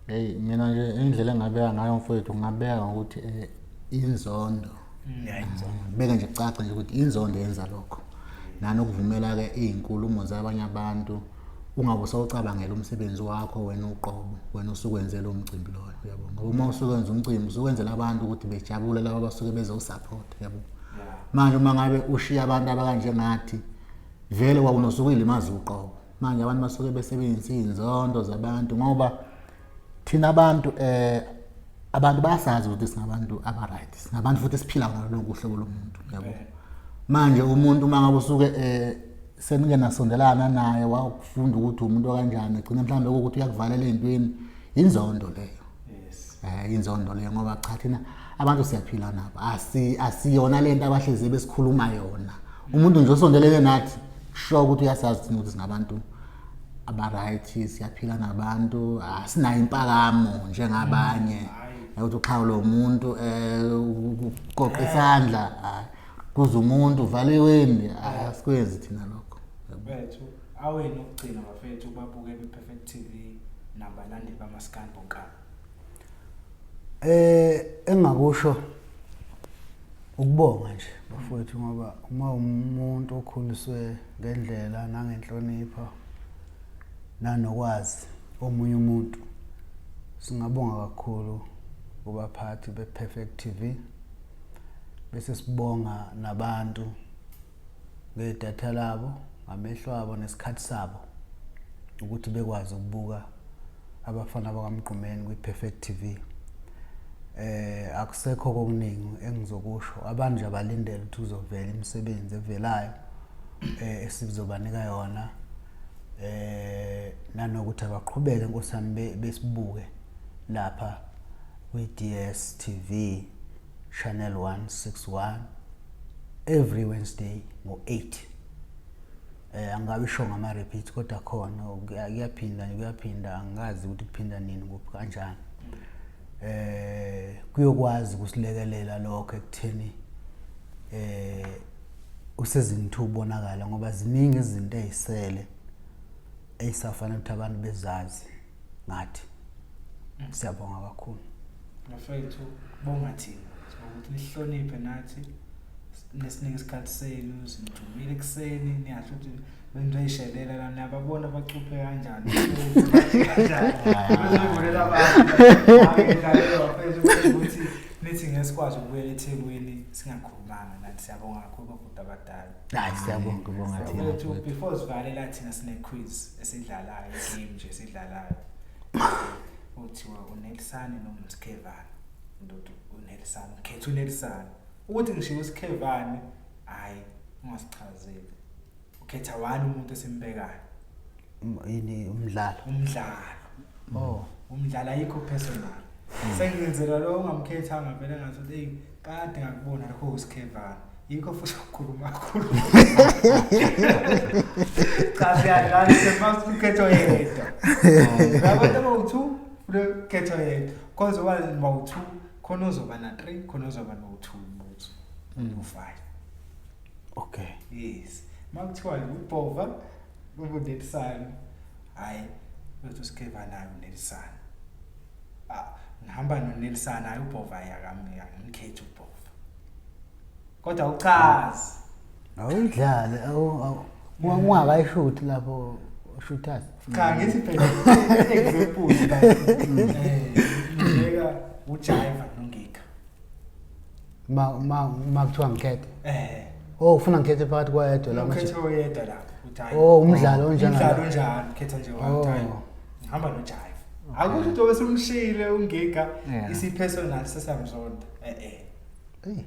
Hey mina nje indlela engabeka ngayo mfethu ngabeka ngokuthi inzondo. Beka nje kucace nje ukuthi inzondo yenza lokho. Nanokuvumela ke izinkulumo zabanye abantu ungabe usawucabangela umsebenzi wakho wena uqobo, wena usukwenzela umcimbi loyo, uyabo. Ngoba uma usukwenza umcimbi usukwenzela abantu ukuthi bejabule laba abasuke bezosupport, uyabo. Manje uma ngabe ushiya abantu abakanjengathi vele wawunosuku ilimaza uqobo. Manje abantu basuke besebenzisa izinzondo zabantu ngoba thina abantu abantu bayasazi ukuthi singabantu aba right, singabantu futhi esiphila ngalo lonke uhlobo lomuntu, uyabo. Manje umuntu uma ngabe usuke senike nasondelana naye wakufunda ukuthi umuntu kanjani, egcina mhlawumbe ukuthi uyakuvalela ezintweni, inzondo leyo. Yes. Inzondo leyo ngoba cha thina abantu siyaphila nabo. Asiyona lento abahlezi besikhuluma yona. Umuntu nje osondelene nathi sure ukuthi uyasazi thina ukuthi singabantu aba right, siyaphila nabantu, asinayo impakamo njengabanye. Ukuthi uxhawule umuntu uqoqa isandla, hayi. Kuze umuntu uvale iwindi, asikwenzi thina lokho. Bethu awenu ukugcina bafethu babuke be-Perfect TV nabalandeli bamaskandi bonkana. Engakusho ukubonga nje bafowethu, ngoba uma umuntu okhuliswe ngendlela nangenhlonipho nanokwazi omunye umuntu, singabonga kakhulu kubaphathi be-Perfect TV, bese sibonga nabantu ngedatha labo, ngamehlo abo nesikhathi sabo ukuthi bekwazi ukubuka abafana bakaMgqumeni kwi-Perfect TV. Akusekho kokuningi engizokusho, abantu nje abalindele ukuthi kuzovela imisebenzi evelayo esizobanika yona, nanokuthi abaqhubeke Nkosi yami besibuke lapha kwi-DStv channel 161 every Wednesday ngo-8. Angabe isho ngama repeat kodwa khona kuyaphinda kuyaphinda, angazi ukuthi kuphinda nini kuphi kanjani. Kuyokwazi ukusilekelela lokho ekutheni usezini 2 ubonakala, ngoba ziningi izinto ezisele ezisafanele ukuthi abantu bezazi ngathi. Siyabonga kakhulu bafethu, bonga thina ukuthi nihloniphe nathi nesinike isikhathi senu, sinithumile ekuseni niyasho ukuthi bengizoyishelela la, niyababona bacuphe kanjani kanjani bezoyivulela abantu ukuthi nithi ngeke sikwazi ukubuyela eThekwini singakhulumanga nathi. Siyabonga kakhulu babhuti abadala. Hayi, siyabonga. Kubonga thina. Mfethu, before sivalela thina sine quiz esidlalayo, game nje esidlalayo. Uthiwa uNelisane noma uSkhevane. Ndoda uNelisane, ukhetha uNelisane. Ukuthi ngishiwo uSkhevane, hayi ungasichazeli. Ukhetha one umuntu esimbekayo. Yini, umdlalo? Umdlalo. Oh. Umdlalo ayikho personal. Sengenzela lo ungamkhethanga vele ngathi hey kade ngakubona lokho uSkhevane. Yikho futhi ukukhuluma kakhulu. Cha, siyadlala semase ukhetho yedwa. Abantu abawu-2 ukhetho yedwa. Khona uzoba bawu-2, khona uzoba na-3, khona uzoba no-2 umbuzo. No-5. Okay. Yes. Makuthiwa ubhova ubunelisane. Hayi, uthi uSkhevane naye unelisane. Ah, ngihamba noNelisane, hayi ubhova akamkhethi ubhova. Kodwa uchazi. Awuyidlale, ungakayishuthi lapho shooters. Cha, ngithi phela example la. Ngibeka uJaiva noNgika. Ma kuthiwa ngikhethe. Eh. Oh, ufuna ngikhethe phakathi kwayedwa la manje. Ukhethe oyedwa lapho uthi hayi. Oh, umdlalo onjani? Umdlalo onjani? Khetha nje one Oh. time. Ngihamba noJaiva. Akusho ukuthi obe sumshile uNgiga Yeah. isi-personal sesamzonda. Eh eh. Hey.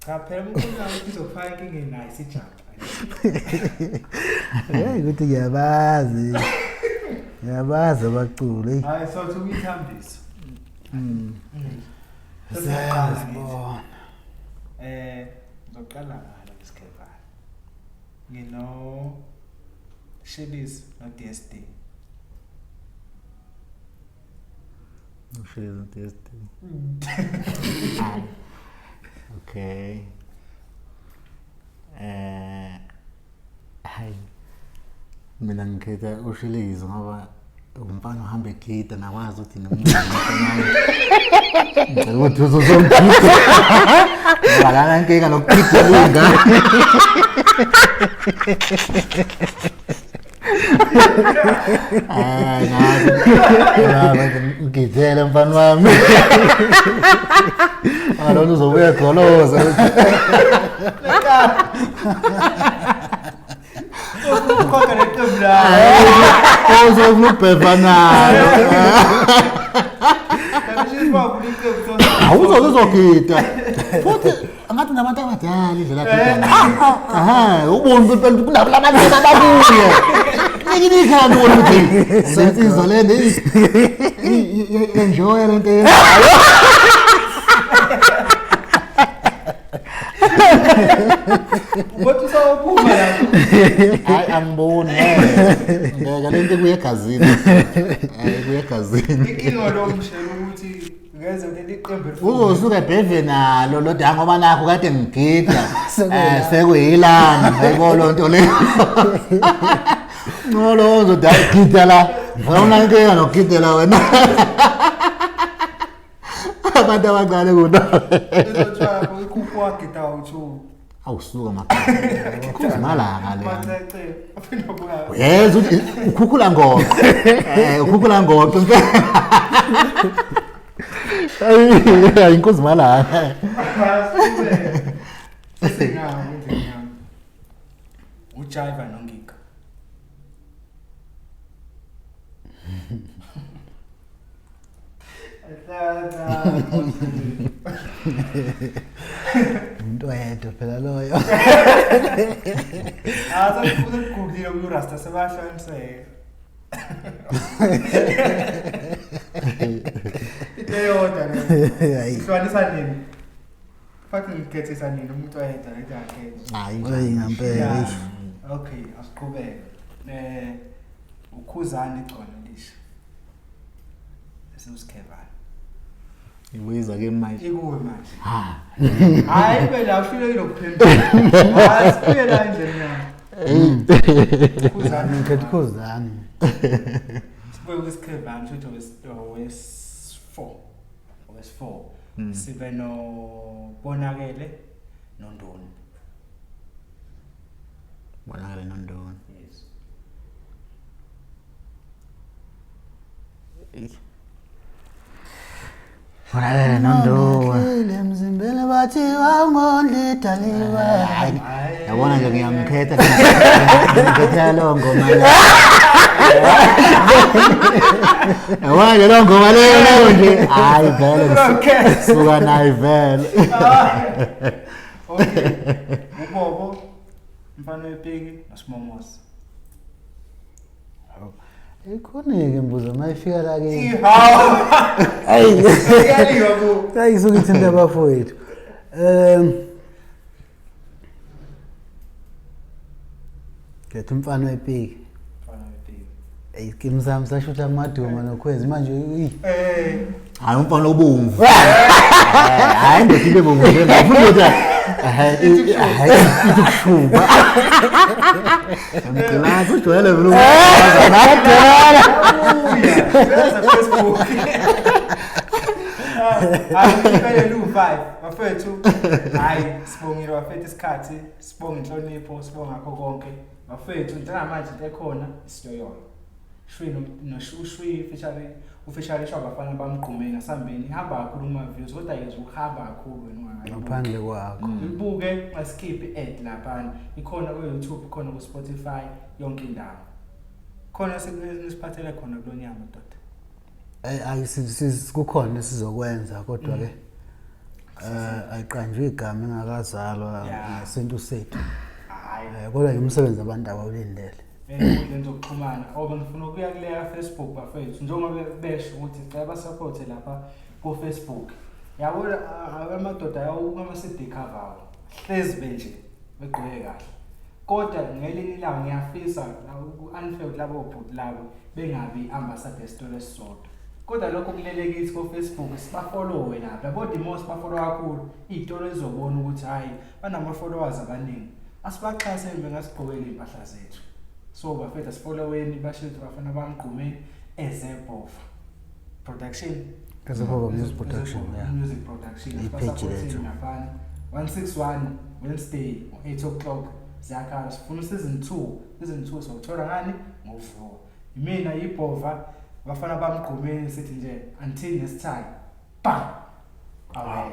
Cha phela umuntu ukuthi uzofaka inkinga naye sijump. Hey, ukuthi ngiyabazi. Ngiyabazi abaculi. Hayi sothi ukuyithambisa. Siyabona. Ngizoqala ngalo isikhevana. Ngino Shibis no DSD. Ushilo DSD. Okay. Hayi. Mina ngikhetha uShilizi ngoba umfana uhamba egida nakwazi ukuthi nomncane. Ngicela ukuthi uzozongigida. Ngoba lana inkinga nokugidela ingane. Hayi ngazi. Ngazi ngigidele mfana wami. Alona uzobuya goloza. Ukhokha leqembu lakho. Uzofuna ukubheva nayo. Kanti Shibis wavula iqembu so. Awuzoze uzogida. Futhi angathi nabantu abadala indlela agida ngayo. Aha, ubona ukuthi kunabo abantu ababuye. Niki ikhanda ubona ukuthi sensizwa le nto enjoy le nto eyenzayo. Kodwa usawuphuma lapho. Hayi angiboni ngeke le nto kuye egazini. Hayi kuye egazini. Inkinga lo mshela ukuthi Ngeze leli qembu elifuna. Uzosuka ebheve nalo lo da ngoba nakho kade ngigida. Sekuyilana. Sekuyilana yebo lo nto leyo. Ngolo uzoda gida la. Ngifuna inkinga nokugidela wena. Abantu abancane kunawe. Izothiwa lapho ikhuphu wagida wu-2. Awusuka makhaya. Kuzimalanga le. Macece. Aphinde abuya. Uyeza ukuthi ukhukhula ngoqo. Ukhukhula ngoqo impela. Ayi inkozi malanga. Asiqhubeke. Sesinawo endlini yami. Ujiva noNgiga. Umuntu oyedwa phela loyo. Ah, sekufuze kugugile kuRasta sebahlukaniseke. Into eyodwa le. Hayi. Hlukanisa nini? Futhi ngikhethisa nini umuntu oyedwa lethi akhethe. Hayi Hayi ngempela. Yeah. Eish. Okay, asiqhubeke. Ukhuzani igcona lisha. Esiwusikhevana. Ibuyiza ke manje. Ikuwe manje. Ha. Hayi phela uhlulekile ukuphendula. Hayi sibuye la endlini yami. Ukhuzani. Ngikhetha ukhuzani. Sibuye kwisikhevana shuthi owes-4. Owes-4. Sibe no Bonakele noNdoni. Bonakele noNdoni. Yes. Bonakele noNdoni. Emzimbeni bathi wangondli daliwa. Hayi. Yabona nje ngiyamkhetha. Ngikhetha lo ngoma le. Yabona nje lo ngoma leyo leyo nje. Hayi vele. Okay. Suka nayo vele. Okay. Ubobo mfana wepiki noSimomosi. Ikhona-ke mbuzo mayifika la ke. Ihawu. Ayi. Iyaliwa ku. Hayi isuke ithinta abafowethu. Ngithi umfana wepiki. Mfana wepiki. Eyi iskimu sami sashutha kumaduma nokhwezi manje uyi. Hayi umfana obomvu. Hayi ndoda ibe bomvu nje ngifuna ukuthi hayi ithi kushuba. Ngicela ujwayele vele Adala. Uya. Facebook. Hayi impela lu5 bafethu. Hayi sibongile bafethu isikhathi, sibonga inhlonipho, sibonga ngakho konke. Bafethu njengamanje into ekhona isiyoyoyo. Shwi noShwi featuring ufeaturing abafana bamgqumeni asambeni ihamba kakhulu kuma views kodwa yezwa ukuhamba kakhulu wena ungakayibuki. Ngaphandle kwakho. Uyibuke ungaskip i-ad laphana. Ikhona ku-YouTube, ikhona ku-Spotify, yonke indawo. Khona senisiphathele khona kulo nyaka madoda. Ayi kukhona esizokwenza kodwa ke ayiqanjwe igama engakazalwa ngesintu sethu. Hayi. Kodwa nje umsebenzi abantu abawulindele. Ey'nkundleni zokuxhumana oba ngifuna ukuya kuleya Facebook bafethu njengoba besho ukuthi sicela basupporte lapha ku-Facebook. Yabona amadoda ayawuka ama-CD cover awo. Hlezi benje begqoke kahle. Kodwa ngelinye ilanga ngiyafisa ku-unfair labo bhuti labo bengabi ambassador esitolo esisodwa. Kodwa lokho kulele kithi ku-Facebook sibafollowe lapha. Yabo the more sibafollow kakhulu iy'tolo ezobona ukuthi hhayi banama-followers abaningi. Asibaxhaseni bengasigqokeli iy'mpahla zethu. So bafethu asifolloweni basho ukuthi bafana bamgqumeni Ezebhova Production. Ezebhova Music Production, yeah. Music Production. I-page lethu. Laphana 161 Wednesday 8 o'clock ziyakhala. Sifuna season 2. Season 2 sokuthola ngani? Ngovuko. Imina yibhova bafana bamgqumeni sithi nje until next time. Bam. Away.